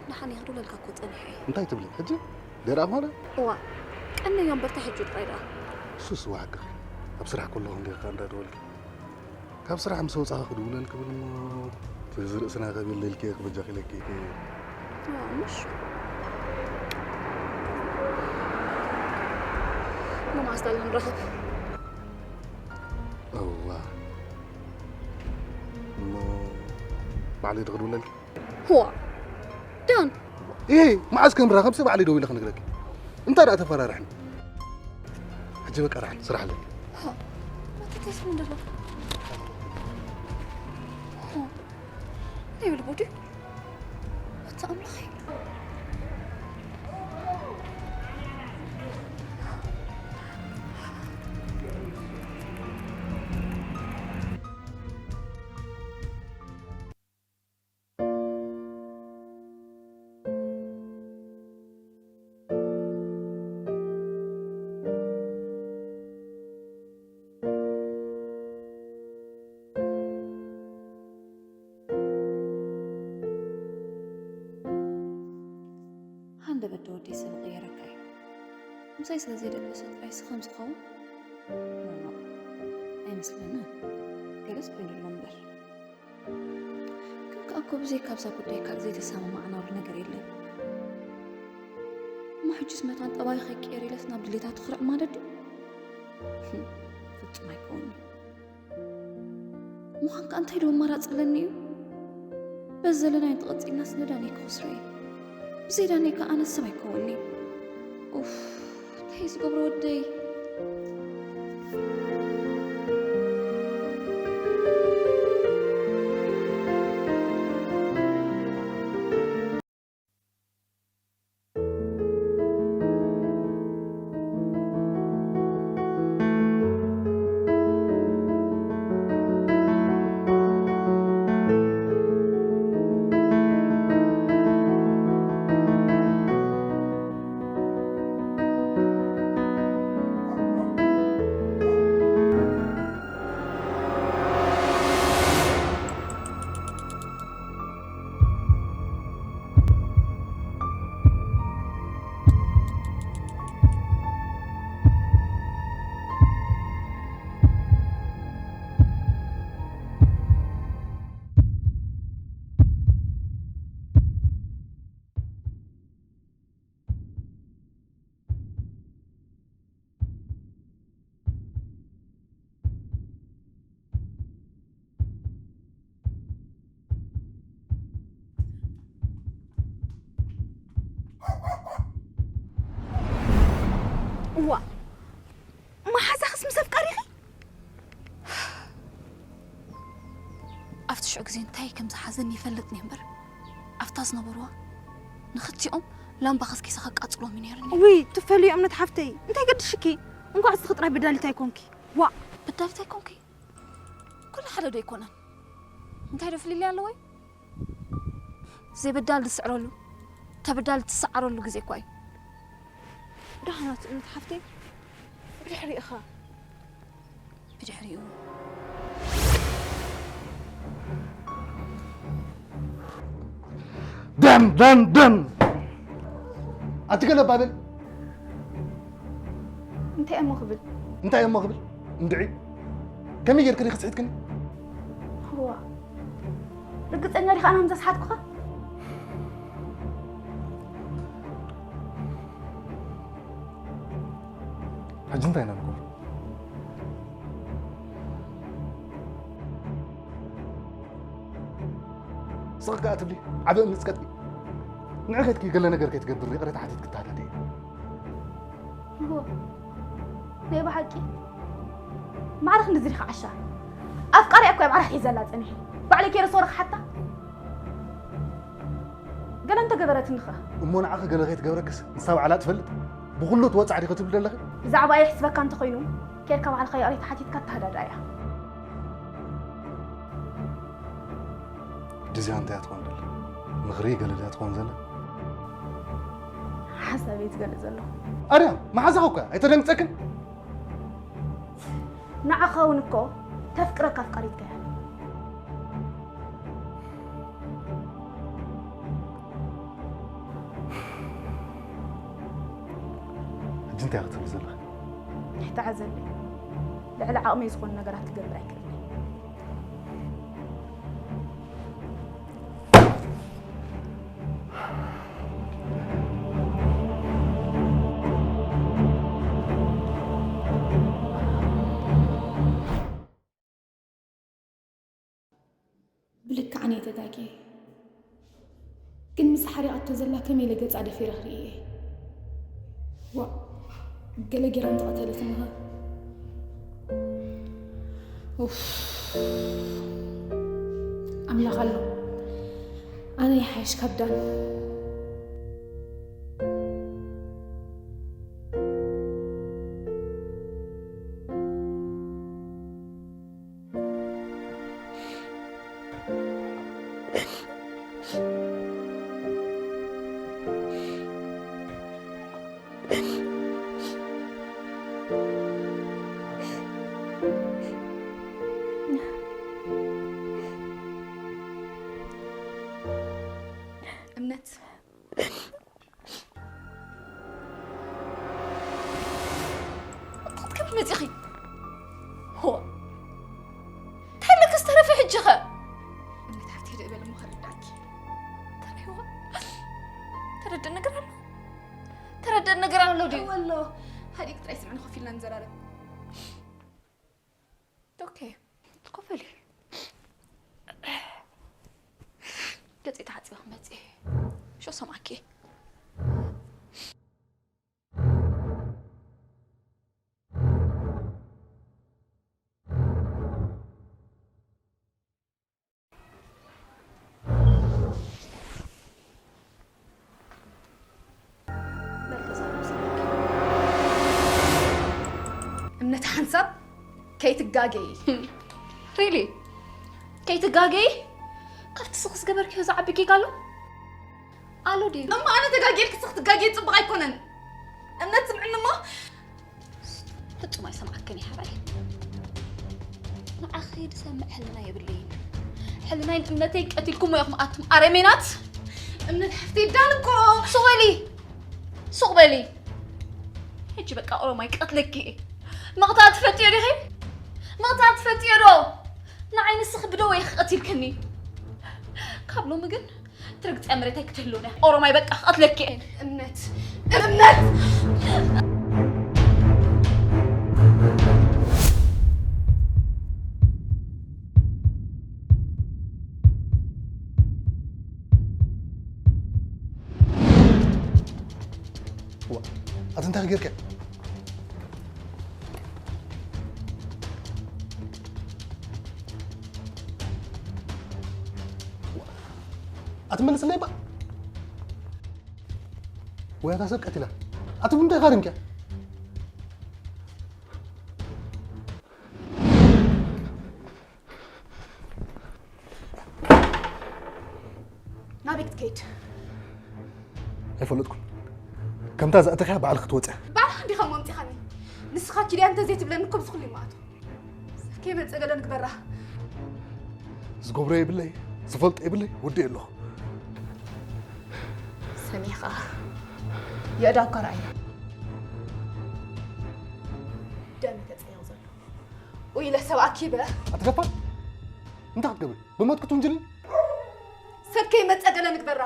ደሓን እየ ክድውለልካ እኮ ጸኒሐ እየ። እንታይ ትብሊ ሕጂ? ደኣ ማለት? እዋ፣ ቀንዮ እምበር፣ እንታይ ሕጂ ጥራይ ደኣ? እሱስ እዋ ሓቅኺ። ኣብ ስራሕ ከለኹ እንዲኻ እንዳደወልኪ። ካብ ስራሕ ምስ ወጻኺ ክድውለልኪ ብል እሞ፣ እዚ ርእስና ከቢድ ኢልኪ ክበጃኺ ኢለኪ። እዋ፣ ምሽ። እሞ መዓስ ዳልና ንራኸብ? እዋ። እሞ ባዕለይ ዶ ክድውለልኪ? ህዋ። ዳን። እይ፣ መዓስ ከምራኸብሲ ባዕለይ ደው ኢለ ክነግረኪ። እንታይ ደኣ ተፈራርሕኒ? ሕጂ በቃ ርሓን፣ ስራሕ ኣለኒ። ሆ፣ መተተስ ምን ደሎ? ሆ፣ ናይ ብልቦ ድዩ? ኣታ ኣምላኸይ። ሃንደበት ዶ ወደይ ሰብ ይቕየረካ እዩ? ምሳይ ስለ ዘይደበሰ ጥራይ ስኸም ዝኸውን? ኖ፣ ኖ፣ ኣይመስለንን። ገለስ ኮይኑ ኣሎ እምበር። ግን ከኣ እኮ ብዘይካ ኣብዛ ጉዳይ ካልእ ዘይተሰማማዕናሉ ነገር የለን። ሕጅስ መታን ጠባይ ከይቀየር ኢለስ ናብ ድሌታ ትኹርዕ ማለት ድዩ? ፍጹም ኣይከውን'ዩ። ምዃን ከኣ እንታይ ዶ ኣማራጺ ኣለኒ እዩ? በዚ ዘለናዮ እንተቐጺልናስ ንዳነይ ክኸስሮ እየ። ብዘይ ዳነይ ከኣ ኣነስ ሰብ ኣይከውን'የ። ኡፍ፣ እንታይ እዩ ዝገብሮ ወደይ? እዋ፣ መሓዛኽስ ምስ ኣፍቃሪኺ? ኣብቲ ሽዑ ግዜ እንታይ ከም ዝሓዘኒ ይፈልጥኒ እምበር፣ ኣብታ ዝነበርዋ ንኽልቲኦም ላምባ ከስኪሰ ከቃጽሎም እዩ ነይሩኒ። ውይ፣ ትፈልዮ እምነት ሓፍተይ፣ እንታይ ገድሽኪ? እንኳዕ እስኺ ጥራይ በዳሊት ኣይኮንኪ። ዋእ! በዳሊት ኣይኮንኪ? ኩሉ ሓደ ዶ ኣይኮነን? እንታይ ዶ ፍልልይ ኣለዎ? ዘይበዳል ዝስዕረሉ፣ ተበዳል ትሰዓረሉ ግዜ እኳ እዩ። ደሓና ትእምት ሓፍተይ፣ ብድሕሪእኻ። ብድሕሪኡ። ደም፣ ደም፣ ደም! ኣቲ ገለ ባብል! እንታይ እሞ ክብል? እንታይ እሞ ክብል? እንድዒ! ከመይ ጌርክኒ ክስሕትክኒ? እዋ፣ ርግጸኛ ዲኻ ኣነ ምዘስሓትኩኻ? ሕጂ እንታይ ኢና ንገብሮ? ስቕ ከኣ ትብሊ፣ ዓቢ እምኒ ጽቀጥቂ። ንዒ ከይትኪ ገለ ነገር ከይትገብር ይቕሬታ ሓቲት ክተሃደደ እየ። እዎ፣ ናይ ብሓቂ ማዕረ ክንድዚ ዲኻ ዓሻ? ኣፍቃሪኣ እኮ እያ ማዕረ ሒዘላ ጸኒሐ። ባዕለይ ከይደ ሶሪ ክሓታ? ገለ እንተገበረትኒ ኸ? እሞ ንዓኺ ገለ ከይትገብረክስ ንሳ ባዕላ ትፈልጥ? ብኹሉ ትወጽዓ ዲኺ ትብሊ ዘለኺ? ብዛዕባ የሕስበካ እንተኾይኑ፣ ኬድካ ባዕልኻ ይቕሬታ ሓቲትካ ኣተሃዳድኣያ። ድዚኣ እንታይ እያ ትኾን ዘላ? ምኽሪ ገለ ድያ ትኾን ዘላ? ሓሳበይ ዝገልጽ ዘለኹ። ኣርያም፣ መሓዛኺ እኮ እያ፣ ኣይተደንግጸክን? ንዓኻ እውን እኮ ተፍቅረካ ኣፍቃሪትካ እያ። ሕጂ እንታይ ክትብሊ ዘለኺ? ኣይትሓዘለይ። ልዕሊ ዓቕመይ ዝኾኑ ነገራት ክገብር ኣይክእልን እየ። ብልክዕ ኣነ እየ ተጋግየ። ግን ምስ ሓሪቓቶ ዘላ ከመይ ኢለ ገጻ ደፊረ ክርእዮ እየ? ዋእ፣ ገለ ጌራ እንተቐተለትኒ ኸ? ኡፍ፣ ኣምላኽ ኣሎ። ኣነ ይሓይሽ ካብ ዳን። እምነት። እንታይ ክትከብድ መጺኺ? ሆ። እንታይ ኣለክስ ተረፈ ሕጂ ኸ? እምነት ሓፍተይ ደእ በል እሞ ከረዳእኪ። ተረይዋ። ተረድእ ነገር ኣሎ? ተረዳ ነገር ኣሎ ድዩ? ወሎ፣ ሃዲግ ጥራይ ስምዕኒ ኮፍ ኢልና ንዘራረብ። ኦኬ፣ ኮፍ በሊ። ገጽ ተሓጺበ ክመጽእ። ሾ ሰማዕኪ። እምነት ሓንሳብ ከይትጋገይ። ሪሊ? ከይትጋገይ? ካብ ትስኽ ዝገበርክዮ ዝዓቢ ጌጋ ኣሎ? ኣሎ ድዩ? እማ ኣነ ተጋግየ ኢልክስ ክትጋገይ ጽቡቕ ኣይኮነን። እምነት ስምዕኒ እሞ። ፍጹም ኣይሰምዓክን እየ ሓራይ። ንዓኺ ዝሰምዕ ሕልና የብለይን። ሕልናይን እምነተይን ቀቲልኩሞ ኢኹም ኣቱም ኣረሜናት። እምነት ሓፍተይ ዳን እኮ። ሱቕ በሊ። ሱቕ በሊ። ሕጂ በቃ ኦሮማይ ቀትለኪ እየ። ምቕታል ትፈትዮ ዲኺ? ምቕታል ትፈትዮ ዶ? ንዓይ ንስኺ ብደወ ኢኺ ቀቲልክኒ። ካብ ሎሚ ግን ትርግጽያ መሬት ኣይክትህልውን እያ። ኦሮማይ በቃ ክቐትለኪ እየ። እምነት፣ እምነት! ዋ፣ ኣቲ እንታይ ጌርካ? ኣቲ መልስለይ ባ። ወይ ኣታ ሰብ ቀቲላ። ኣቲ ብምንታይ ካድንኪያ? ናበይ ክትከይድ? ኣይፈለጥኩን። ከምታ ዝኣተኽያ ባዕልኺ ክትወፅያ። ባዕልኻ እንዲኻ እሞ ኣምፂኻኒ። ንስኻ ኪድያ እንተዘይትብለኒ እኮ ብዚ ኩሉ ይመኣቶ። ከይመፀ ገለ ንግበራ። ዝገብሮ የብለይ፣ ዝፈልጦ የብለይ፣ ወዲ ኣለኹ። ሰሚኻ የእዳውካ ረኣዮ። ደም ተፀየው ዘሎ። ኡይ ኢለ ሰብ ኣኪበ። ኣትገፋ? እንታይ ክትገብሪ? ብሞት ክትውንጅልኒ? ሰብ ከይመፀ ገለ ንግበራ።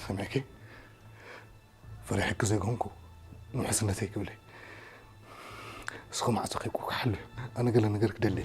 ሰሚዕኪ? ፈሪሐኪ ዘይኮንኩ ንውሕስነተይ ክብለይ። እስኹ ማዕጾ ከይብቁ ክሓሉ። ኣነ ገለ ነገር ክደሊ።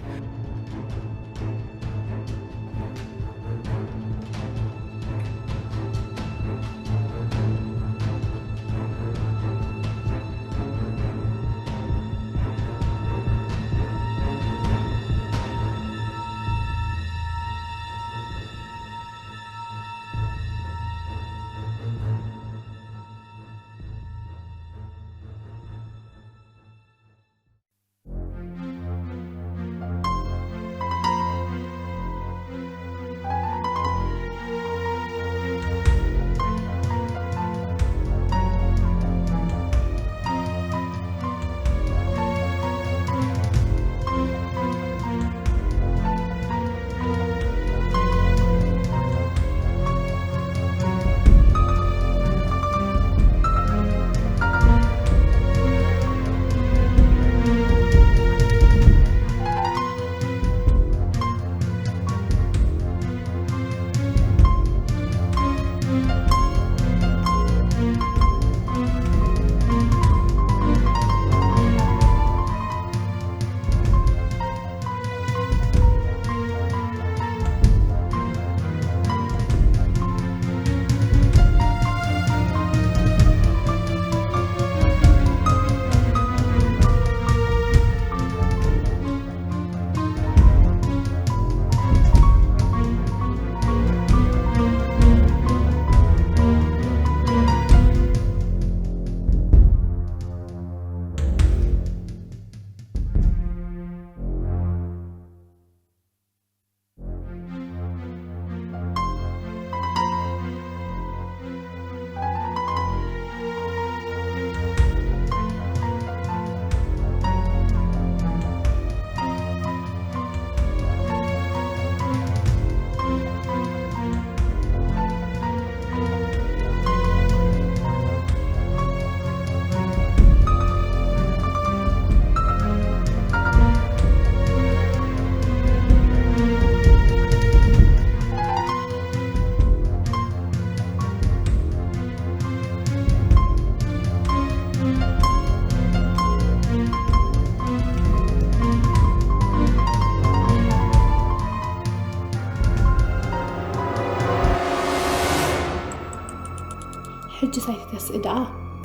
ሕጂ ሳይተተስእ ደኣ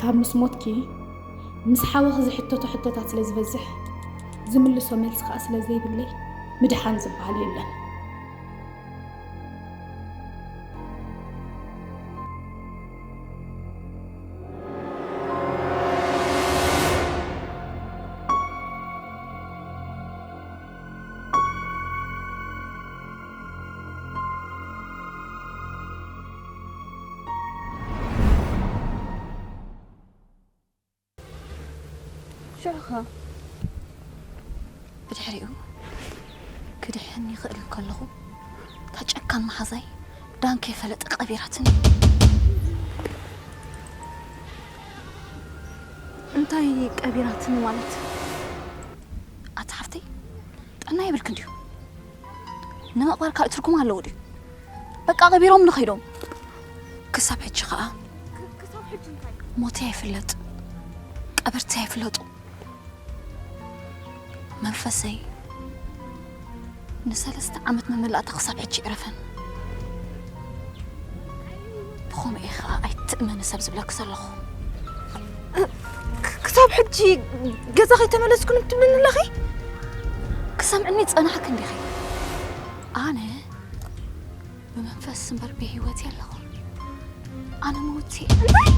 ካብ ምስ ሞትኪ ምስ ሓወኺ ዝሕተቶ ሕቶታት ስለ ዝበዝሕ ዝምልሶ መልሲ ከኣ ስለ ዘይብለይ ምድሓን ዝበሃል የለን። ሽዑ ኸ? ብድሕሪኡ ክድሕን ይኽእል እንከለኹ፣ እታ ጨካን መሓዛይ ዳን ከይፈለጠ ቀቢራትኒ። እንታይ ቀቢራትኒ ማለት? ኣታ ሓፍተይ፣ ጥዕና የብልክን ድዩ? ንምቕባር ካልእ ትርጉም ኣለዎ ድዩ? በቃ ቀቢሮም ንኸይዶም። ክሳብ ሕጂ ኸኣ ሞተይ ኣይፍለጥ፣ ቀበርተይ ኣይፍለጡ። መንፈሰይ ንሰለስተ ዓመት መመላእታ ክሳብ ሕጂ ይዕረፈን። ብኸምኡ ኸኣ ኣይትእመኒ ሰብ ዝብለኪ ዘለኹ። ክ-፣ ክሳብ ሕጂ ገዛ ከይተመለስኩ ትብልኒ ኣለኺ? ክሰምዕኒ ጸናሕኪ እንዲኺ። ኣነ ብመንፈስ እምበር ብህይወት የለኹን። ኣነ ምውቲ እየ። እንታይ?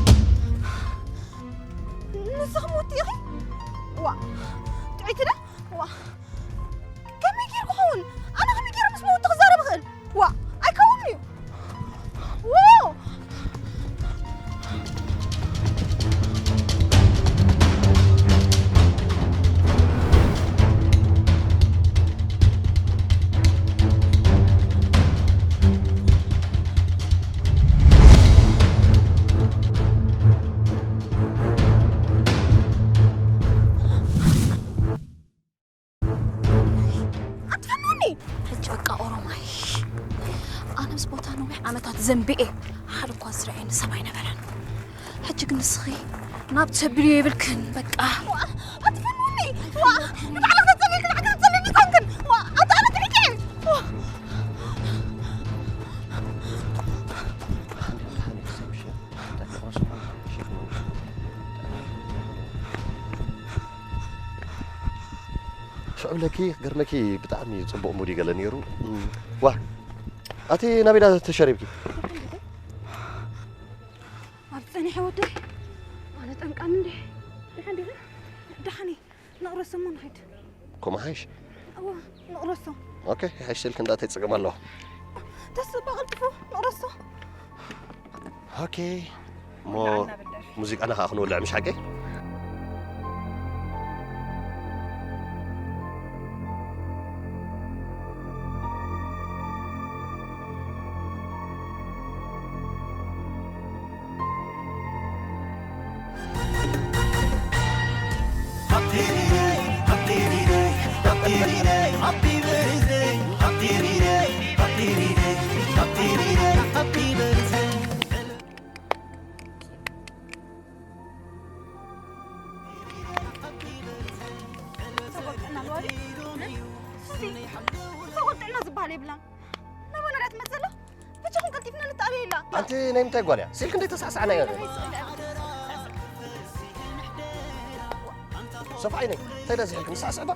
ንስኺ ምውቲ ኢኺ? ዋ፣ ጥዑይቲ ዶ? ዋ፣ ከመይ ገይሩ ክኸውን? ኣነ ከመይ ገይረ ምስ ምውቲ ክዛረብ እኽእል? ዋ፣ ኣይከውንን እዩ። ዎ! ኣትፈንውኒ! ሕጂ በቃ ኦሮማይ። ኣነ ምስ ቦታ ነዊሕ ዓመታት ዘንቢኤ ሓደ እኳ ዝረኣየኒ ሰብ ኣይነበረን። ሕጂ ግን ንስኺ ናብ ተብልዮ የብልክን በቃ። ዋ፣ ኣትፈንውኒ! ዋ፣ ንባዕላ ከተጸልይልኪ ንዓኪ ትጸልይኒ ኮንክን! ዋ፣ ኣታ ኣነ ጥሒቄ! ዋ። ሽዑ ለኪ ክገርመኪ ብጣዕሚ ጽቡቕ ሙድ እዩ ገለ ነይሩ። እም፣ ዋ፣ ኣቲ ናበይ ዳ ተሸሪብኪ? ኣብ ጸኒሐ ወደይ። ኣነ ጠንቃም እንዴ? ደሓን ዲኻ? ደሓን እየ። ንቕረሶ እሞ ንኸይድ። ከምኡ ሓይሽ? እወ፣ ንቕረሶ። ኦኬ፣ ይሓይሽ ስልክ እንዳተይ ጸገም ኣለዋ። ተስፋ ቀልጥፎ፣ ንቕረሶ። ኦኬ፣ እሞ ሙዚቃና ከዓ ክንወልዕ ምሽ ሓቂ? ተቆጥዕና ዝበሃል የብላን። መወለዳ ትመጽእ ኣላ። ብቻኹም ቀልጢፍና ንተኣበየላ። ኣንቲ ናይ ምንታይ ጓል እያ? ሲልክ እንደ ተሳዕሳዕና ኢና። ሶፍ ዓይነይ፣ እንታይ ዳ ዝሕልክ ንሳዕስዕ ዶ?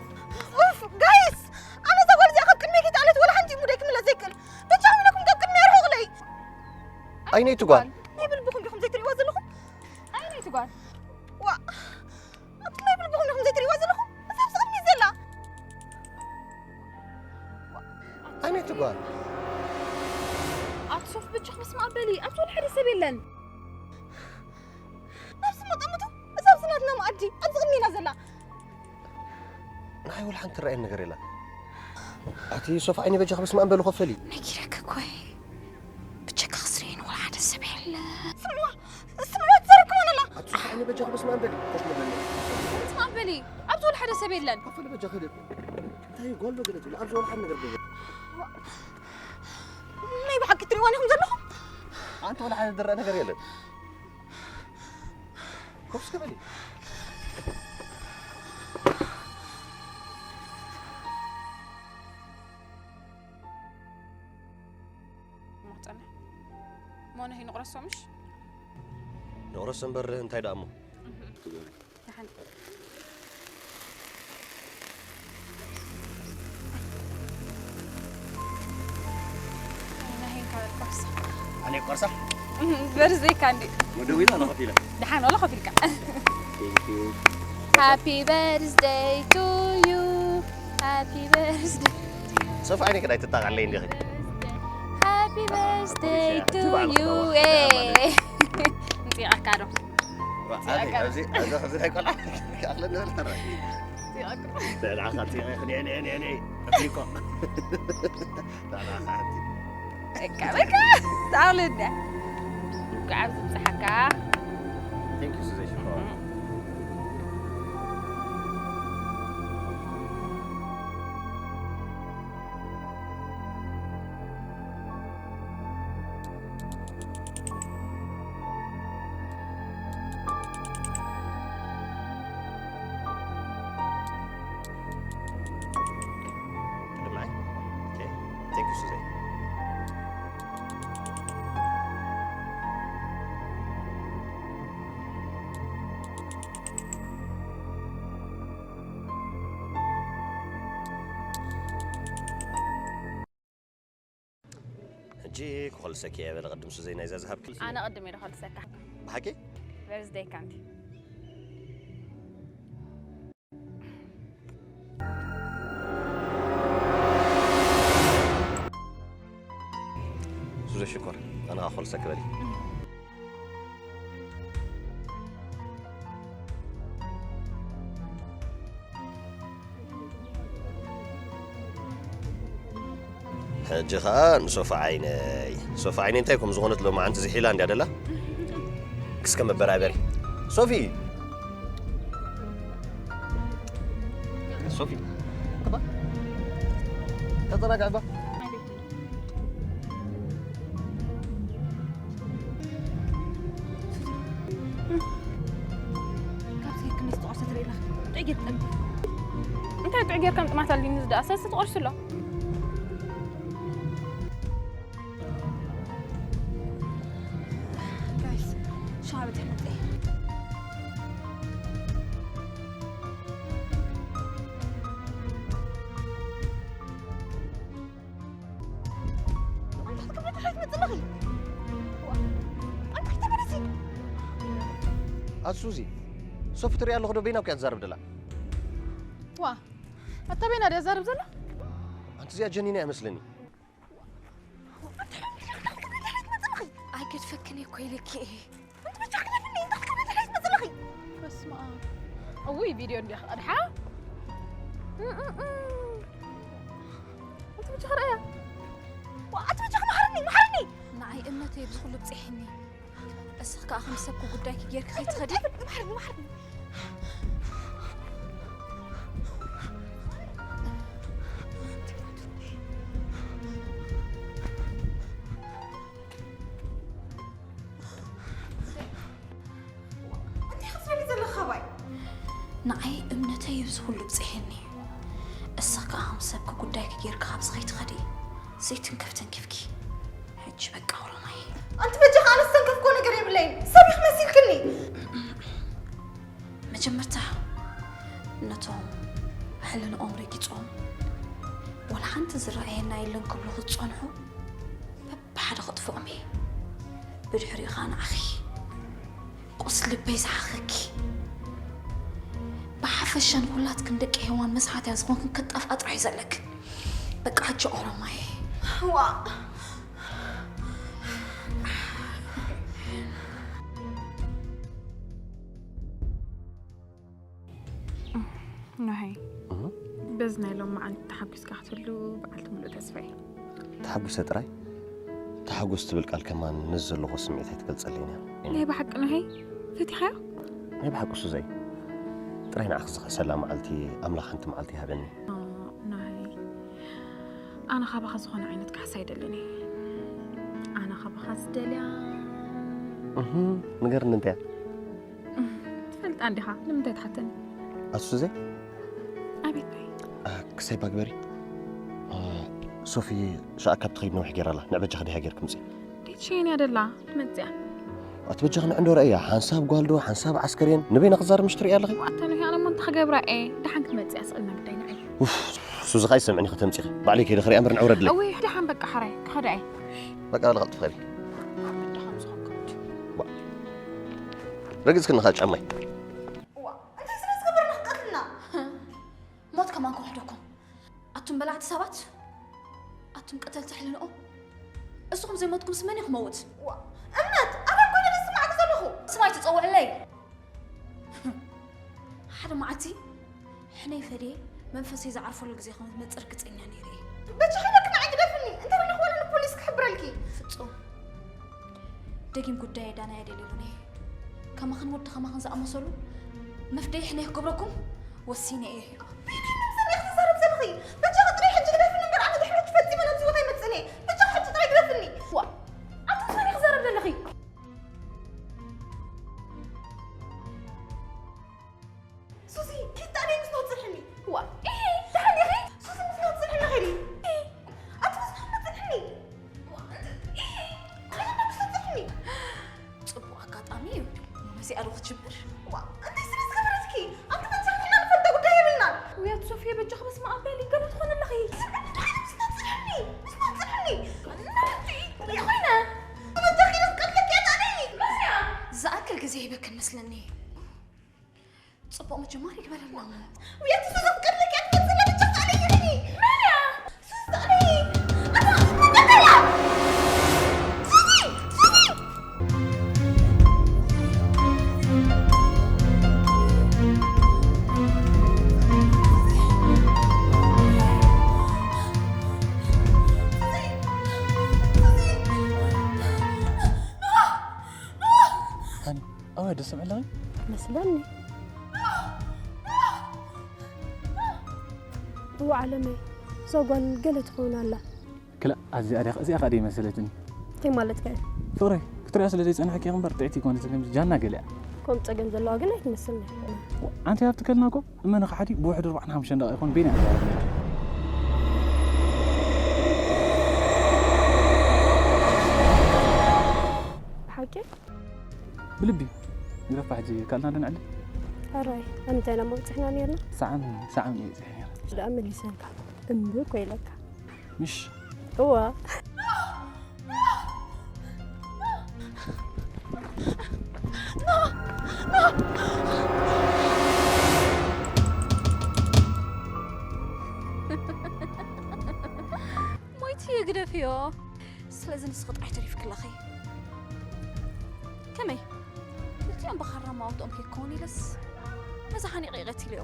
ኡፍ፣ ጋይስ! ኣነ እዛ ጓል እዚኣ ካብ ቅድመይ ከይተኣለት ወላ ሓንቲ ሙደይ ክምለስ ዘይክእል። ብቻኹም ኢለኩም ካብ ቅድመይ ኣርሕቑለይ። ኣይነይቲ ጓል? ናይ ብልብኹም ዲኹም ዘይትርእይዋ ዘለኹም? ኣይነይቲ ጓል? ዋ፣ ኣቲ ናይ ብልብኹም ዲኹም ዘይትርእይዋ ዘለኹም? እዛ ኣብዚ ቅድሚት ዘላ። ኣነይቲ ጓል። ኣቲ ሶፍ በጃኺ በስመ ኣብ በሊ። ኣብዚ ወላ ሓደ ሰብ የለን። ናብዚ መቐመጡ፣ እዛ ኣብዚ ናትና መኣዲ፣ ኣብዚ ቅድሜና ዘላ። ንዓይ ወላ ሓንቲ ትረኣየኒ ነገር የላን። ኣቲ ሶፍ ዓይኒ በጃኺ በስመ ኣብ በሊ ኮፍ በሊ። ነጊረኪ እኮ እየ። ብጀካ ክስርየኒ ወላ ሓደ ሰብ የለን። ስምዋ፣ ስምዋ ትዘርግ ከማን ኣላ። ኣቲ ሶፍ ዓይኒ በጃኺ በስመ ኣብ በሊ። ኮፍ በሊ። በስመ ኣብ በሊ። ኣብዚ ወላ ሓደ ሰብ የለን። ኮፍ በሊ በጃኺ። እንታይ ጓል ነገር ትብሊ? ኣብዚ ወላ ሓደ ነገር ገለ። ናይ ብሓቂ ትሪእዋን ኢኹም ዘለኹም? ኣንቲ ወላ ሓደ ዝረአ ነገር የለን። ኮፍ እስከ በሊ። እሞ ክጸንሕ። እሞ ነሂ ንቑረሶ ምሽ? ንቑረስ እምበር እንታይ ደኣ እሞ? ኣነ ቆርሳ? በርዝደይካ እንዲ። ደሓን ዋላ ኮፍ ኢልካ። Happy birthday to you. Happy birthday. ሶፍ ዓይነይ ክዳይ ትጣቃለይ እንዲኺ። Happy birthday to you. እንጢቃካ ዶ? ኣብዚ ኣብዚ ኣብዚ ናይ ቆልዓ ክኣኽለኒ በላ። ንዓኻ ፂቐ ክድየ ነ ነ ነ ኣፍሪቆ ንዓኻ ሓንቲ በቃ በቃ ታውልደ። እንኳዕ ኣብዚ ብፅሓካ። Thank you ሱዘይ ሽኮር። ሕጂ ክኾልሰኪ እየ በለ ቅድም ሱዘይ ናይዛ ዝሃብኪ። ኣነ ቅድም እየ ክኾልሰካ። ብሓቂ? በርዝደይ ካንቲ። ሱዘይ ሽኮር ኣነ ክኾልሰኪ በሊ። ሕጂ ኸኣ ንሶፊ ዓይነይ ሶፊ ዓይነይ እንታይ ከም ዝኾነት ሎማዓንቲ ዝሒላ እንድያ ደላ። ክስከ መበራበሪ ሶፊ ሶፊ እባ ተጠናቀዕ እባ። ካብዚ ክንዲ ዝተቆርሰ ትርኢ ኣለኻ። ጥዑይ ጌርካ። እንታይ ጥዑይ ጌርካ ምጥማት ኣልኒ ዝደኣ ሰለስተ ትቆርሱ ኣሎ። ጋይስ፣ ሻወር በፂሐ መፅእ። ኣንታ ክትከፍለ ጥራሕ ትመጽእ ኣለኺ። ዋ፣ ኣንታ ኣይተመለሲ። ኣሱዚ፣ ሶፊ ትሪኣ ኣለኹ ዶ በይና እኮ እያ ትዛረብ ደላ። ዋ፣ ኣታ በይና ድያ ትዛረብ ዘላ? ኣንቲ እዚኣ ጀኒና እያ መስለኒ። ኣይገድፈክን እኮ ኢለኪ እየ። ኣንቲ በጃ ክደፍኒ፣ እንታይ ክትገብሪ ትሕሊት መጽለኺ? በስመ ኣብ። እውይ፣ ቪድዮ እንዲያ ክቐድሓ። እም፣ እም፣ እም። ኣንቲ በጃ ክርእያ። ዋ፣ ኣንቲ በጃ መሓርኒ፣ መሓርኒ። ንዓይ እምነተይ ብዝኹሉ ብጽሒኒ። እስኺ ከኣ ከም ሰብኪ ጉዳይኪ ጌርኪ ከይትኸዲ። መሓርኒ፣ መሓርኒ። እንታይ ክትብሊ ዘለኺ ካባይ? ንዓይ እምነተይ እዩ እዚ ኩሉ ብፅሒኒ። እስኺ ከኣ ከም ሰብኪ ጉዳይኪ ጌርኪ ካብዚ ከይትኸዲ ዘይትንከፍ ተንኪፍኪ። ሕጂ በቃ ኦሮማይ። ኣንቲ በጃኺ ኣነ ዝተንከፍክዎ ነገር የብለይን። ሰብ ኢኺ መሲልክኒ። መጀመርታ ነቶም ሕልንኦም ረጊጾም ወላ ሓንቲ ዝረኣየና የለን ክብሉ ክጸንሑ ብሓደ ክጥፍኦም እየ። ብድሕሪኡ ኸኣ ንዓኺ ቁስሊ ልበይ ዝሓኸኪ። ብሓፈሻ ንኹላትክን ደቂ ሄዋን መስሓትያ ዝኾንክን ክትጠፍኣ ጥራሕ እዩ ዘለክን። በቃ ሕጂ ኦሮማይ። ዋእ። ኖሀይ፣ እህ። በዚ ናይ ሎም መዓልቲ ተሓጒስካ ክትህሉ በዓልቲ ምሉእ ተስፋ እየ። ተሓጒሰ ጥራይ? ተሓጎስ ትብል ቃል ከማን ነዚ ዘለኹ ስምዒት ኣይትገልጸለይን እያ። ናይ ብሓቂ ኖሀይ፣ ፈቲኻዮ? ናይ ብሓቂ ሱዘይ፣ ጥራይ ንዓኺ ዝኽሕሰላ መዓልቲ ኣምላኽ ሓንቲ መዓልቲ ይሃበኒ። ኖሀይ፣ ኣነ ካባኻ ዝኾነ ዓይነት ካሕሳ ኣይደልን እየ። ኣነ ካባኻ ዝደልያ እህ፣ ንገርኒ እንታይ እያ? ትፈልጣ እንዲኻ፣ ንምንታይ ትሓተኒ? ኣሱዘ? ኣቤት ናይ? አ፣ ክሳይ ባግበሪ። አ፣ ሶፊ ሻዕ ካብ ትኸይድ ነዊሕ ጌራ ኣላ። ንዕ በጃ ክዲሃ ጌርኪ ምጺ። ዴት ሸይን እያ ደላ፣ ትመጽእ እያ። ኣቲ በጃኺ ንዕንዶ ረእያ፣ ሓንሳብ ጓልዶ፣ ሓንሳብ ዓስከሬን፣ ንበይና ክዛረብ ምሽ ትርእያ ኣለኺ? ኣታ ንኺ ኣነ እሞ እንታይ ክገብራ እየ? ደሓን ክትመጽእ እያ፣ ስቕ ኢልና ግዳይና እዩ። ኡፍ፣ ሱዚ ኸኣ ይሰምዕኒ ከተምጺኺ። ባዕለይ ከይደ ክሪኣ እምበር ንዕው ረድለይ። እወይ፣ ደሓን በቃ ሓራይ፣ ክኸዳ እየ። በቃ በል ቀልጥፍ ኸዲ። ደሓን ዝኾንኩ። ዋ። ረግጽክኒ ኸኣ ጫማይ። ዋ፣ እንታይ ስለ ዝገበርና ክትቀትልና? ሞት ከማን ክውሕደኩም። ኣቱም በላዕቲ ሰባት፣ ኣቱም ቀተልቲ ሕልንኦም፣ እስኹም ዘይሞትኩምስ መን እዩ ክመውት? ዋ፣ እምነት፣ ኣበይ ኮይነ ዝስማዓኪ ዘለኹ? ስም ኣይትጸውዕለይ። ሓደ መዓልቲ ሕነይ ፈድየ መንፈሰይ ዝዓርፈሉ ግዜ ከም ዝመጽእ ርግጸኛ ነይረ እየ። በጃኺ ኢለኪ ንዓይ ግደፍኒ፣ እንተ ደለኹ ዋላ ንፖሊስ ክሕብረልኪ። ፍጹም። ደጊም ጉዳይ ዳና የደልየሉን እየ። ከማኽን ወዲ ከማኽን ዝኣመሰሉ መፍደይ ሕነ ክገብረኩም ወሲነ እየ። በየናይ መምዘኒ ኢኺ ትዛረቢ ዘለኺ? በጃኺ ጥራይ ሕጂ ግደፍኒ እምበር ኣነ ድሕሪ ሕጂ ፈጺመ ናብዚ ቦታ ኣይመጽእን እየ። በጃኺ ሕጂ ጥራይ ግደፍኒ። ዋ፣ ኣቱም እንታይ ክዛረብ ዘለኺ? ሱዚ፣ ኪድ ጣዕደይ ምስ ናት ጽንሕኒ። ዋ፣ ኢሂ፣ ደሓን ዲኺ? ሱዚ ምስ ናት ጽንሕኒ ኸይዲ። ኢሂ፣ ኣቲ ምስ ናት ጽንሕኒ። ዋ፣ እንተ-፣ ኢሂ፣ ኸይዲ ምስ ናት ጽንሕኒ። ጽቡቕ ኣጋጣሚ እዩ። ነዚኣ ዶ ክትጅምር? ዋ፣ እንታይ ስለ ዝገበረትኪ? ኣብቲ መድረኽ ንሕና ንፈልጦ ጉዳይ የብልናን። ውያት ሶፍየ፣ በጃኺ በስመ ኣብ በሊ፣ ገለ ትኾኒ ኣለኺ። ስምዕኒ፣ ደሓን ምስ ናት ጽንሕኒ፣ ምስ ናት ጽንሕኒ። ናቲ፣ እንታይ ኾይነ? በጃኺ ኢለ ክቀትለኪ እየ፣ ጣዕደይ። መን እያ? ዝኣክል ግዜ ሂበክን መስለኒ። ጽቡቕ ምጅማር ይግበረልና። ውያት ሱዚ፣ ክቀትለኪ እየ፣ ትመጽእ ኣላ፣ በጃኺ ጣዕደይ፣ ይርኒ። መን እያ? ሱዚ፣ ጣዕደይ። ኣታ፣ እንታይ እያ? ሱዚ፣ ሱዚ። ሃኒ፣ ኣወ ደስ ምዕለኺ? መስለኒ። እዋ ዓለመይ፣ እዛ ጓል ገለ ትኸውን ኣላ። ክላ፣ ኣዚኣ ዲያ፣ እዚኣ ኸኣ ደይ መሰለትኒ። እንታይ ማለትካ እዩ? ፍቕረይ፣ ክትሪኣ ስለ ዘይጸንሐኪ እምበር ጥዕቲ ኣይኮነትን፣ ከምዚ ጃና ገለ እያ። ከምኡ ጸገም ዘለዋ ግን ኣይትመስልኒ። ኣንቲ ሃብቲ ከልና እኮ እመኒ፣ ከሓዲ ብውሕዱ ኣርባዕን ሓሙሽተን ደቂቕ ይኾን በይና እያ። ብሓቂ? ብልቢ። ይረፋ ሕጂ ካልና ዶ ንዕሊ? ሕራይ፣ ኣንታይ ኢና መብጽሕና ኔርና? ሰዓም፣ ሰዓም እዩ በጺሐ ኔረ። ደኣ መሊሰልካ። እምቢ እኮ ኢለካ። ምሽ? እዋ። ሞይቲ ግደፍዮ። ስለዚ ንስኺ ጥራይ ተሪፍኪ ኣለኺ። ከመይ? ክልቲኦም ብኻራ ማውትኦም ከይከውን ኢለስ ነዚ ሓኒቐ ይቐትልዮ።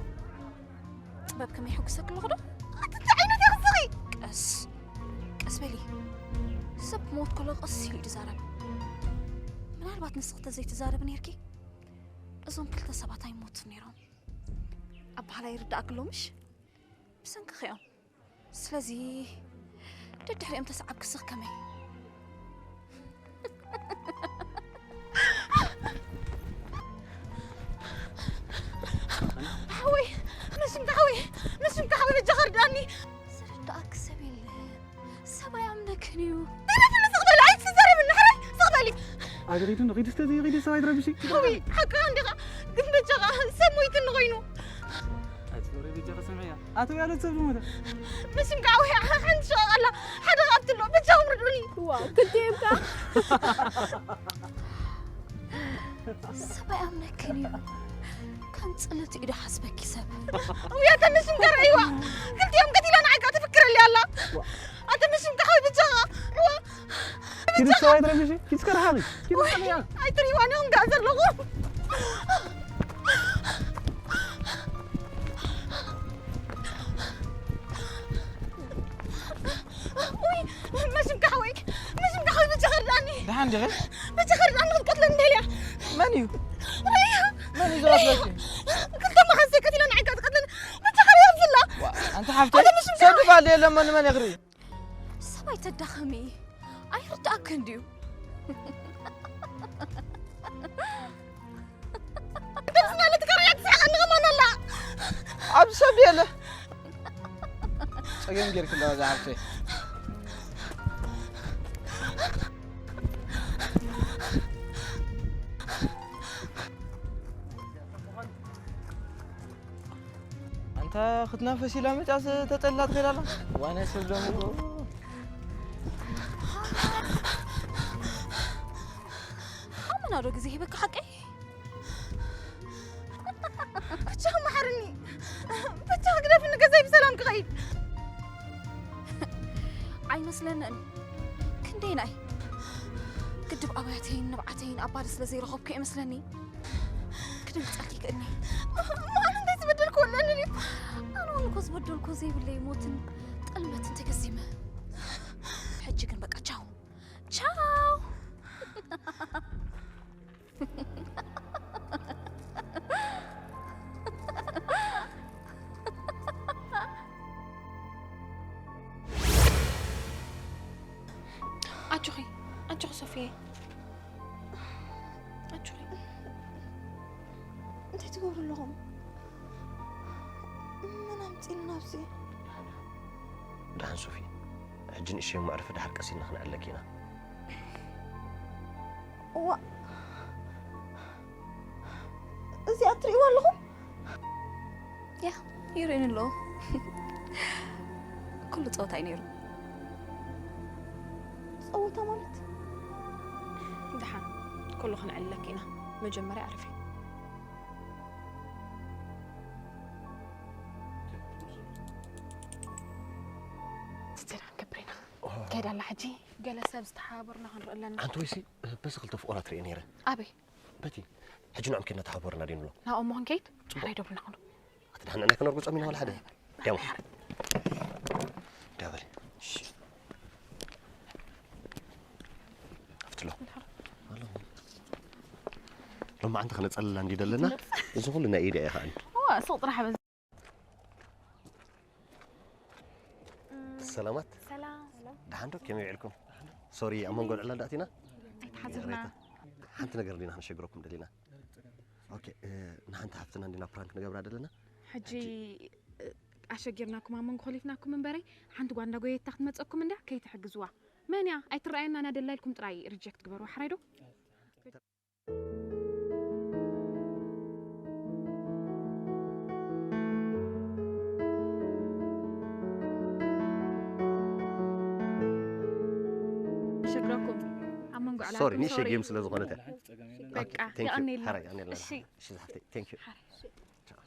ጥበብ ከመይ የሐጉሰኪ ኣለኹ ዶ? ኣቲ እንታይ ዓይነት ኢኺ ንስኺ? ቀስ፣ ቀስ በሊ። ሰብ ክመውት ከሎ ቀስ ኢሉ እዩ ዝዛረብ። ምናልባት ንስኺ ተዘይትዛረቢ ነይርኪ፣ እዞም ክልተ ሰባት ኣይሞቱን ነይሮም። ኣበሃህላ ይርድኣኪ ኣሎ ምሽ? ብሰንክኺ እዮም። ስለዚ ደድሕሪኦም ተሰዓብኪ ስኽ ከመይ? ሓወይ፣ ንስምካ ሓወይ፣ ንስምካ ሓወይ፣ በጃኻ ርድኣኒ። ዝርድኣኪ ሰብ የለን። ሰብ ኣይኣምነክን እዩ። ተረፍኒ፣ ስቕ በሊ፣ ኣይትዛረብኒ፣ ሕራይ፣ ስቕ በሊ። ኣደ ኺዱ፣ ኺዱ፣ ስተዚ ኺዱ፣ ሰብ ኣይትረብሺ። ሓወይ፣ ሓቅኻ እንዲኻ፣ ግን በጃኻ፣ ሰብ ሞይትኒ ኾይኑ። ኣይትፍረሪ፣ በጃኺ ስምዕያ። ኣቶ ያለት ሰብ ዝሞተ። ብስምካ ሓወይ፣ ሓንቲ ሸቓቕ ኣላ፣ ሓደ ኻብቲ ኣሎ፣ በጃኹም ርድኡኒ። ዋው፣ ክልቲኦም ከ? ሰብ ኣይኣምነክን እዩ። ከም ጽልእቲ እዩ ዶ ሓስበኪ ሰብ? ውይ፣ ኣታ ንስምካ ርኣይዋ። ክልቲኦም ቀቲላ ንዓይ ከኣ ትፍክረለይ ኣላ። ኣታ ንስምካ ሓወይ በጃኻ። ዋ። ኪዲ ሰው ኣይትረብሺ። ኪዲ እስከ ርሓቂ። ኪዲ እስከ ርሓቂ። ኣይትሪእዋን ኢኹም ደኣ ዘለኹም። ውይ፣ መሽምካ ሓወይ፣ መሽምካ ሓወይ፣ በጃኻ ርድኣኒ። ደሓን ዲኺ? በጃኻ ርድኣኒ፣ ክትቀትለኒ ደልያ። መን እዩ? ራያ። መን እዩ ዝቐትለኪ? ክልተ መሓዝተይ ቀቲላ ንዓይ ከኣ ትቀትለኒ። በጃኻ ርድኣኒ ዝላ። ዋ፣ ኣንቲ ሓፍተይ፣ ኣነ መሽምካ ሰብ ሓወይ። ድፋ ኣሎ የለን፣ መን መን ይኽሪ? ሰብ ኣይተዳኽሚ፣ ኣይርድኣክን ድዩ? ደስ ማለት ከረያ ትስሕቐኒ ከማን ኣላ። ኣብዚ ሰብ የለ። ጸገም ጌርኪ ኣለዋ እዛ ሓፍተይ። እታ ክትናፈስ ኢላ መጻስ ተጸላ ትኸይድ ኣላ። ዋና ሰብ ደሞ ኣመና ዶ ግዜ ሂበካ ሓቀይ? ብቻ መሓርኒ፣ ብቻ ግደፍኒ፣ ገዛይ ብሰላም ክኸይድ። ኣይመስለንን። ክንደይናይ ግድብ ኣብያተይን ንብዓተይን ኣብ ባዶ ስለ ዘይረኸብኩ እየ መስለኒ። ክድንግጸልኪ ይክእልኒ። ማን እንታይ ዝበደልኩ ኣለኒ ድዩ? ኣነ እውን እኮ ዝበደልኩ ዘይብለይ ሞትን ጥልመትን ተገዚመ። ሕጂ ግን በቃ ቻው። ቻው። ኣጆኺ፣ ኣጆኺ ሶፊየ። ኣጆኺ። እንታይ ትገብሩ ኣለኹም? መን ኣምጺእልና ኣብዚ? ደሓን ሶፊ፣ ሕጂ ንእሽተይ እሞ ዕርፊ፣ ደሓር ቀስ ኢልና ክንዕለኪ ኢና። እዋ፣ እዚኣ ትርእይዋ ኣለኹም? ያ፣ ይርእየኒ ኣለኹ። ኩሉ ጸወታ እዩ ነይሩ። ጸወታ ማለት? ደሓን፣ ኩሉ ክንዕለኪ ኢና። መጀመርያ ዕርፊ። ሰላም ክብሬና። ከይዳ ኣላ ሕጂ። ገለ ሰብ ዝተሓባበሩና ክንርኢ ኣለና። ሓንቲ ወይሲ በዚ ክልተ ፍቑራት ርእየ ነይረ። ኣበይ? በቲ ሕጂ ንዕም ኬድና ተሓባበሩና ዲንብሎ። ናኦም መሆን ከይድ? ጽቡቕ። ሓራይ ደብርና ክንዱ። ኣቲ ደሓን ንዕና ክነርጉጾም ኢና ዋላ ሓደ። ደሞ። ደበል። ኣፍትሎ። ኣሎ። ሎማዓንቲ ከነጸልላ እንዲ ደለና፣ እዚ ኩሉ ናይ ኢድ እያ ከኣኒ። እዋ፣ ሱቕ ጥራሕ በዚ። ሰላማት። ሰላም። ደሓን ዶ? ከመይ ውዒልኩም? ሶሪ፣ ኣብ መንጎ ልዕላ ዳእቲና? ኣይተሓዝርና። ይቕሬታ። ሓንቲ ነገር ዲና ክንሸግረኩም ደሊና። ኦኬ፣ እ፣ ንሓንቲ ሓፍትና እንዲና ፕራንክ ንገብራ ደለና። ሕጂ፣ ሕጂ እ፣ ኣሸጊርናኩም ኣብ መንጎ ኮሊፍናኩም እምበረይ፣ ሓንቲ ጓል እንዳጎየታ ክትመጸኩም እንድያ ከይትሕግዝዋ። መን እያ? ኣይትረኣየና፣ ናደላይልኩም ጥራይ ሪጀክት ግበርዋ፣ ሓራይ ዶ? ይሸግረኩም። ኣብ መንጎ ዕላልኩም ሶሪ፣ ንእሽተይ ሶሪ። ጌም ስለ ዝኾነት እያ። በቃ፣ ኦኬ፣ thank you። የቐንየልና። ሓራይ፣ የቐንየልና። እሺ። እሺ፣ ዝሓፍተይ፣ thank you። ሓራይ። ቻው።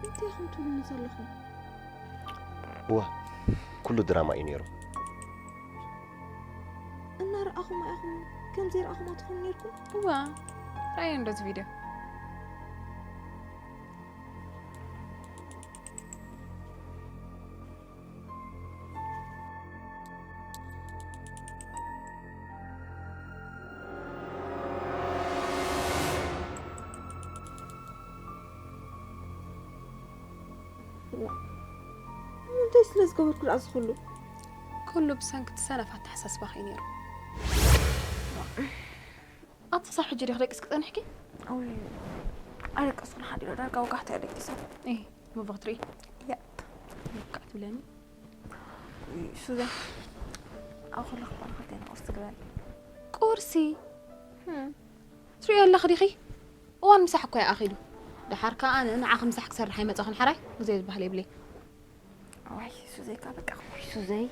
እንታይ ኢኹም ትብሉኒ ዘለኹም? እዋ፣ ኩሉ ድራማ እዩ ነይሩ። እናረኣኹም ኢኹም ከም ዘይረኣኹም ትኾኑ ነይርኩም? እዋ፣ ራእየ እንደዚ ቪድዮ። እንታይ ስለ ዝገበርኩ ደኣ እዚ ኩሉ? ኩሉ ብሰንኪ እቲ ሰነፍ ኣተሓሳስባኺ እዩ ነይሩ። ኣቲ ክሳብ ሕጂ ዲኺ ደቂስኪ ጸኒሕኪ? ኣውይ፣ ኣይደቀስኩን ሓዲረ፣ ዳርጋ ወጋሕታ እየ ደቂሰ። እይ፣ መቦ ክትርኢ? ያፕ። ወቃዕ ትብለኒ? እይ፣ ሱዘ፣ ኣብ ከለኹ እኳ ንኽልቴና ቁርሲ ግበሪ። ቁርሲ? ህም። ትሪኦ ኣለኺ ዲኺ? እዋን ምሳሕ እኮ እዩ ኣኺሉ። ደሓር ከኣ ኣነ ንዓኺ ምሳሕ ክሰርሕ ኣይመጻኹን ሓራይ፣ ግዜ ዝበሃል የብለይ። ዋይ ሱዘይ፣ ካብ በቃ፣ ዋይ ሱዘይ፣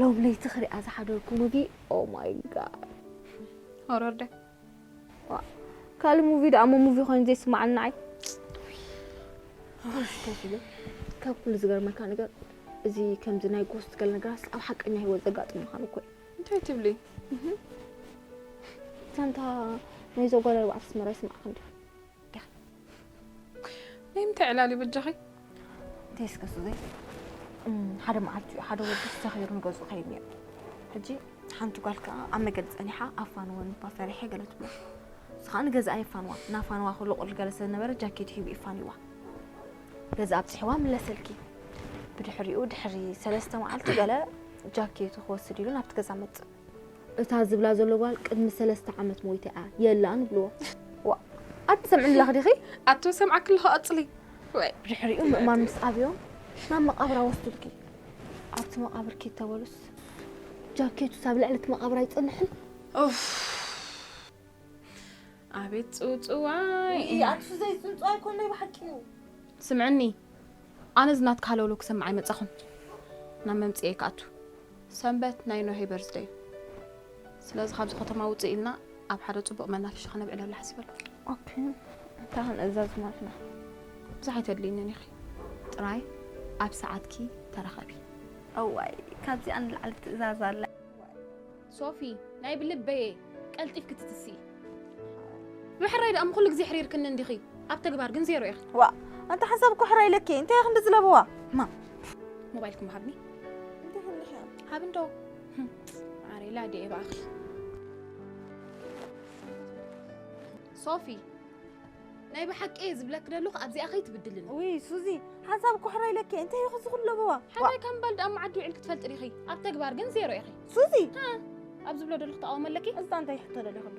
ሎም ለይቲ ክሪኣ ዝሓደርኩ ሙቪ፣ ኦ ማይ ጋድ። ሆረር ደ? ዋ፣ ካልእ ሙቪ ደኣ እሞ ሙቪ ኮይኑ ዘይስማዓኒ ንዓይ። ከፊሉ፣ ካብ ኩሉ ዝገርመካ ነገር፣ እዚ ከምዚ ናይ ጎስት ገለ ነገራስ ኣብ ሓቀኛ ህይወት ዘጋጥም ምዃኑ እኮ እዩ። እንታይ ትብሊ? እህ። እታ እንታ ናይዞ ጓል ኣርባዕተ ኣስመራ ይስማዕካ እንድዩ። ዲኻ? ናይ ምንታይ ዕላል እዩ በጃኺ? እንታይ እስከ ሱዘይ? እም፣ ሓደ መዓልቲ እዩ ሓደ ወዲ ሰኺሩ ንገዝኡ ከይድ ነይሩ። ሕጂ ሓንቲ ጓል ከኣ ኣብ መገዲ ጸኒሓ ኣፋንወኒ እባ ፈሪሐ ገለ ትብሎ። ንሳ ከኣ ንገዛኣ የፋንዋ። እናፋንዋ ከሎ ቁልል ገለ ስለ ዝነበረ ጃኬቱ ሂቡ የፋንዋ። ገዛ ኣብጺሕዋ ምለሰልኪ። ብድሕሪኡ ድሕሪ ሰለስተ መዓልቲ ገለ ጃኬቱ ክወስድ ኢሉ ናብቲ ገዛ መጽእ። እታ ዝብላ ዘሎ ጓል ቅድሚ ሰለስተ ዓመት ሞይታ እያ፣ የላን ይብልዎ። ዋ፣ ኣቲ ሰምዕኒ ኣለኺ ዲኺ? ኣቲ ሰምዓኪ ኣለኹ፣ ቀጽሊ። ወይ። ብድሕሪኡ ምእማን ምስ ኣብዮም፣ ናብ መቓብራ ወስዱልኪ። ኣብቲ መቓብር ኪድ ተበሉስ፣ ጃኬቱስ ኣብ ልዕሊ እቲ መቓብር ኣይጸንሕን? ኡፍ። ኣብ ቤት ጽውጽዋይ። ኣቱ ዘይጽንጹ ኣይኮን ናይ ብሓቂ እዩ። ስምዕኒ፣ ኣነ ዝናትካ ሃለውለው ክሰምዕ ኣይመጻኹን። ናብ መምጽኤ ክኣቱ። ሰንበት ናይ ኖሄ በርዝደይ እዩ። ስለዚ ካብዚ ከተማ ውጽእ ኢልና ኣብ ሓደ ጽቡቕ መናፈሻ ከነብዕለሉ ሓሲበ ኣለኹ። ኦኬ፣ እንታይ ክንእዘዝ ማለት ኢና? ብዙሕ ኣይተድልይንን ኢኺ። ጥራይ ኣብ ሰዓትኪ ተራኸቢ። እዋይ፣ ካብዚኣ ንላዕሊ ትእዛዝ ኣላ። ሶፊ፣ ናይ ብልበየ ቀልጢፍኪ ትትስኢ። ብሕራይ ደኣ ኩሉ ግዜ ሕሪርክኒ እንዲኺ፣ ኣብ ተግባር ግን ዜሮ ኢኺ። ዋ፣ ኣንታ ሓንሳብ እኮ ሕራይ ኢለኪ፣ እንታይ ኢኺ እንዲ ዝለብዋ? ማ ሞባይልኩም ሃብኒ። እንታይ ክንልኪ? ሃብ እንዶ። ዓሬላ ድየ ብኣኺ። ሶፊ፣ ናይ ብሓቂ እየ ዝብለኪ ዘለኹ፣ ኣብዚኣ ከይትብድልኒ። ውይ ሱዚ፣ ሓንሳብ እኮ ሕራይ ኢለኪ፣ እንታይ ኢኺ እዚ ኩሉ ለብዋ? ሓራይ ካብ ምባል ደኣ መዓዲ ውዒልኪ ትፈልጢ ዲኺ? ኣብ ተግባር ግን ዜሮ ኢኺ። ሱዚ፣ ኣብ ዝብሎ ደለኹ ተቃውሞ ኣለኪ? እዛ እንታይ ሕቶ ደሊኹ ኣሎ?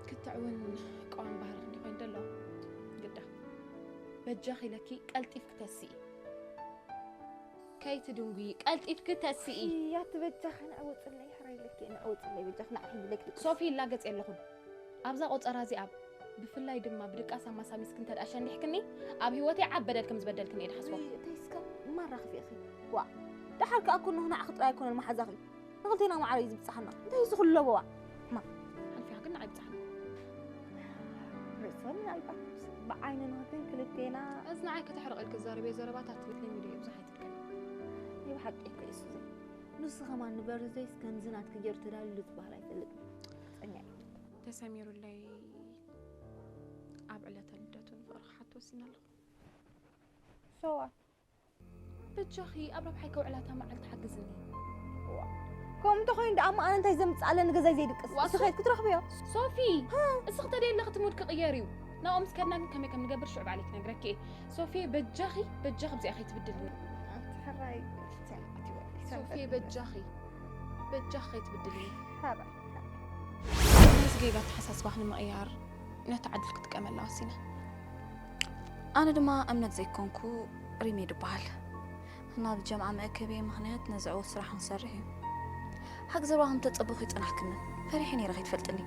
ክትዕ እውን ቀዋም ባህርኽ እንዲኾይን ደሎ ግዳ። በጃኺ ኢለኪ ቀልጢፍኪ ተስኢ። ከይትድንጉዪ፣ ቀልጢፍኪ ተስኢ። ያቲ በጃኺ ንዕውፅለይ፣ ሕራይ ኢለኪ ንዕውፅለይ፣ በጃኺ ንዓኺ ኢለኪ። ሶፊ፣ ይላገጽ የለኹን። ኣብዛ ቆጸራ እዚኣ፣ ብፍላይ ድማ ብድቃስ ኣማሳሚስኪ እንተ ደኣ ሸንዲሕክኒ፣ ኣብ ህይወተይ ዓቢ በደል ከም ዝበደልክኒ እየ ዝሓስቦ። ውይ፣ እንታይ እስከ ማራ ክፊእኺ። ዋ፣ ደሓር ከኣ እኮ ንሕና ዓኺ ጥራይ ኣይኮነን መሓዛኺ። ንኽልቴና ማዕረ እዩ ዝብጽሓና። እንታይ እዩ ዝኹሉ ለበዋ? ማ፣ ሓልፊኻ ግን ንዓይ ብጽሓኒ። ርእሶ ምናልባት ብዓይኒ ንኽትን ክልቴና። እዚ ንዓይ ከተሕርቕ ኢልኪ ዝዛረብዮ ዘረባታት ትብትለይ ሚድዮ ብዙሕ ኣይትድገሚ። ናይ ብሓቂ እኮ እዩ ሱዚ። ንሱ ኸማን ንበርዝደይስ ከምዚ ናትኪ ገይሩ ተዳልዩ ዝበሃል ኣይፈልጥን። ጸኛ እዩ። ተሰሚሩለይ ኣብ ዕለተ ልደቱ ንፍቕሪ ክሓቶ ወሲነ ኣለኹ። ሶ ዋት? በጃኺ ኣብ ረብሓይ ከውዕላ እታ መዓልቲ ሓግዝኒ። ከምኡ እንተኾይኑ ደኣ እሞ ኣነ እንታይ ዘምጽእ ኣለኒ ገዛይ ዘይድቅስ? ዋ፣ እስኺ ከይድ ክትረኽብዮ። ሶፊ፣ እስኺ ተደይ ኣለኺ እቲ ሙድ ክቕየር እዩ። ናብኦም ምስ ከድና ግን ከመይ ከም ንገብር ሽዑ ባዕለይ ክነግረኪ እየ። ሶፊ፣ በጃኺ፣ በጃኺ ብዚኣ ከይትብድልኒ። ኣንቲ ሕራይ ሶፊ፣ በጃኺ፣ በጃኺ ከይትብድልኒ። ሕራይ ነዚ ጌጋ ኣተሓሳስባኺ ንምቕያር ነቲ ዕድል ክጥቀመላ ወሲነ። ኣነ ድማ እምነት ዘይኮንኩ ሪሜድ እበሃል። ናብ ጀምዓ መእከቢ ምኽንያት ነዚ ዕዉት ስራሕ ክንሰርሕ እዩ። ሓቂ ዘረባ ከም ተጸበኹ ይጸናሕክኒ። ፈሪሐ ነይረ ከይትፈልጥኒ።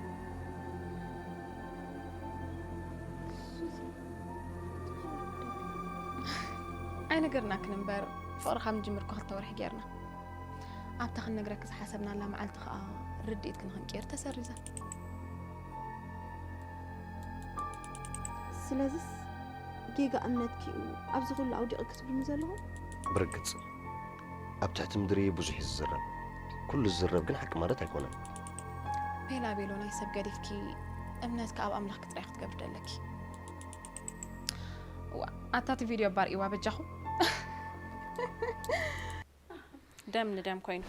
ኣይነገርናክን እምበር ፍቕሪ ካብ ንጅምር እኮ ክልተ ወርሒ ጌርና። ኣብታ ክንነግረኪ ዝሓሰብናላ መዓልቲ ከኣ ርድኢትኪ ንኽንቅይር ተሰሪዛ። ስለዚስ ጌጋ እምነትኪ እዩ ኣብዚ ኩሉ ኣውዲቕኪ ትብልኒ ዘለኹም? ብርግጽ ኣብ ትሕቲ ምድሪ ብዙሕ እዩ ዝዝረብ። ኩሉ ዝዝረብ ግን ሓቂ ማለት ኣይኮነን። ቤላ ቤሎ ናይ ሰብ ገዲፍኪ እምነትኪ ኣብ ኣምላኽኪ ጥራይ ክትገብሪ ደለኪ። ዋ፣ ኣታ እቲ ቪድዮ ኣባርኢዋ በጃኹም። ደም ንደም ኮይኑ።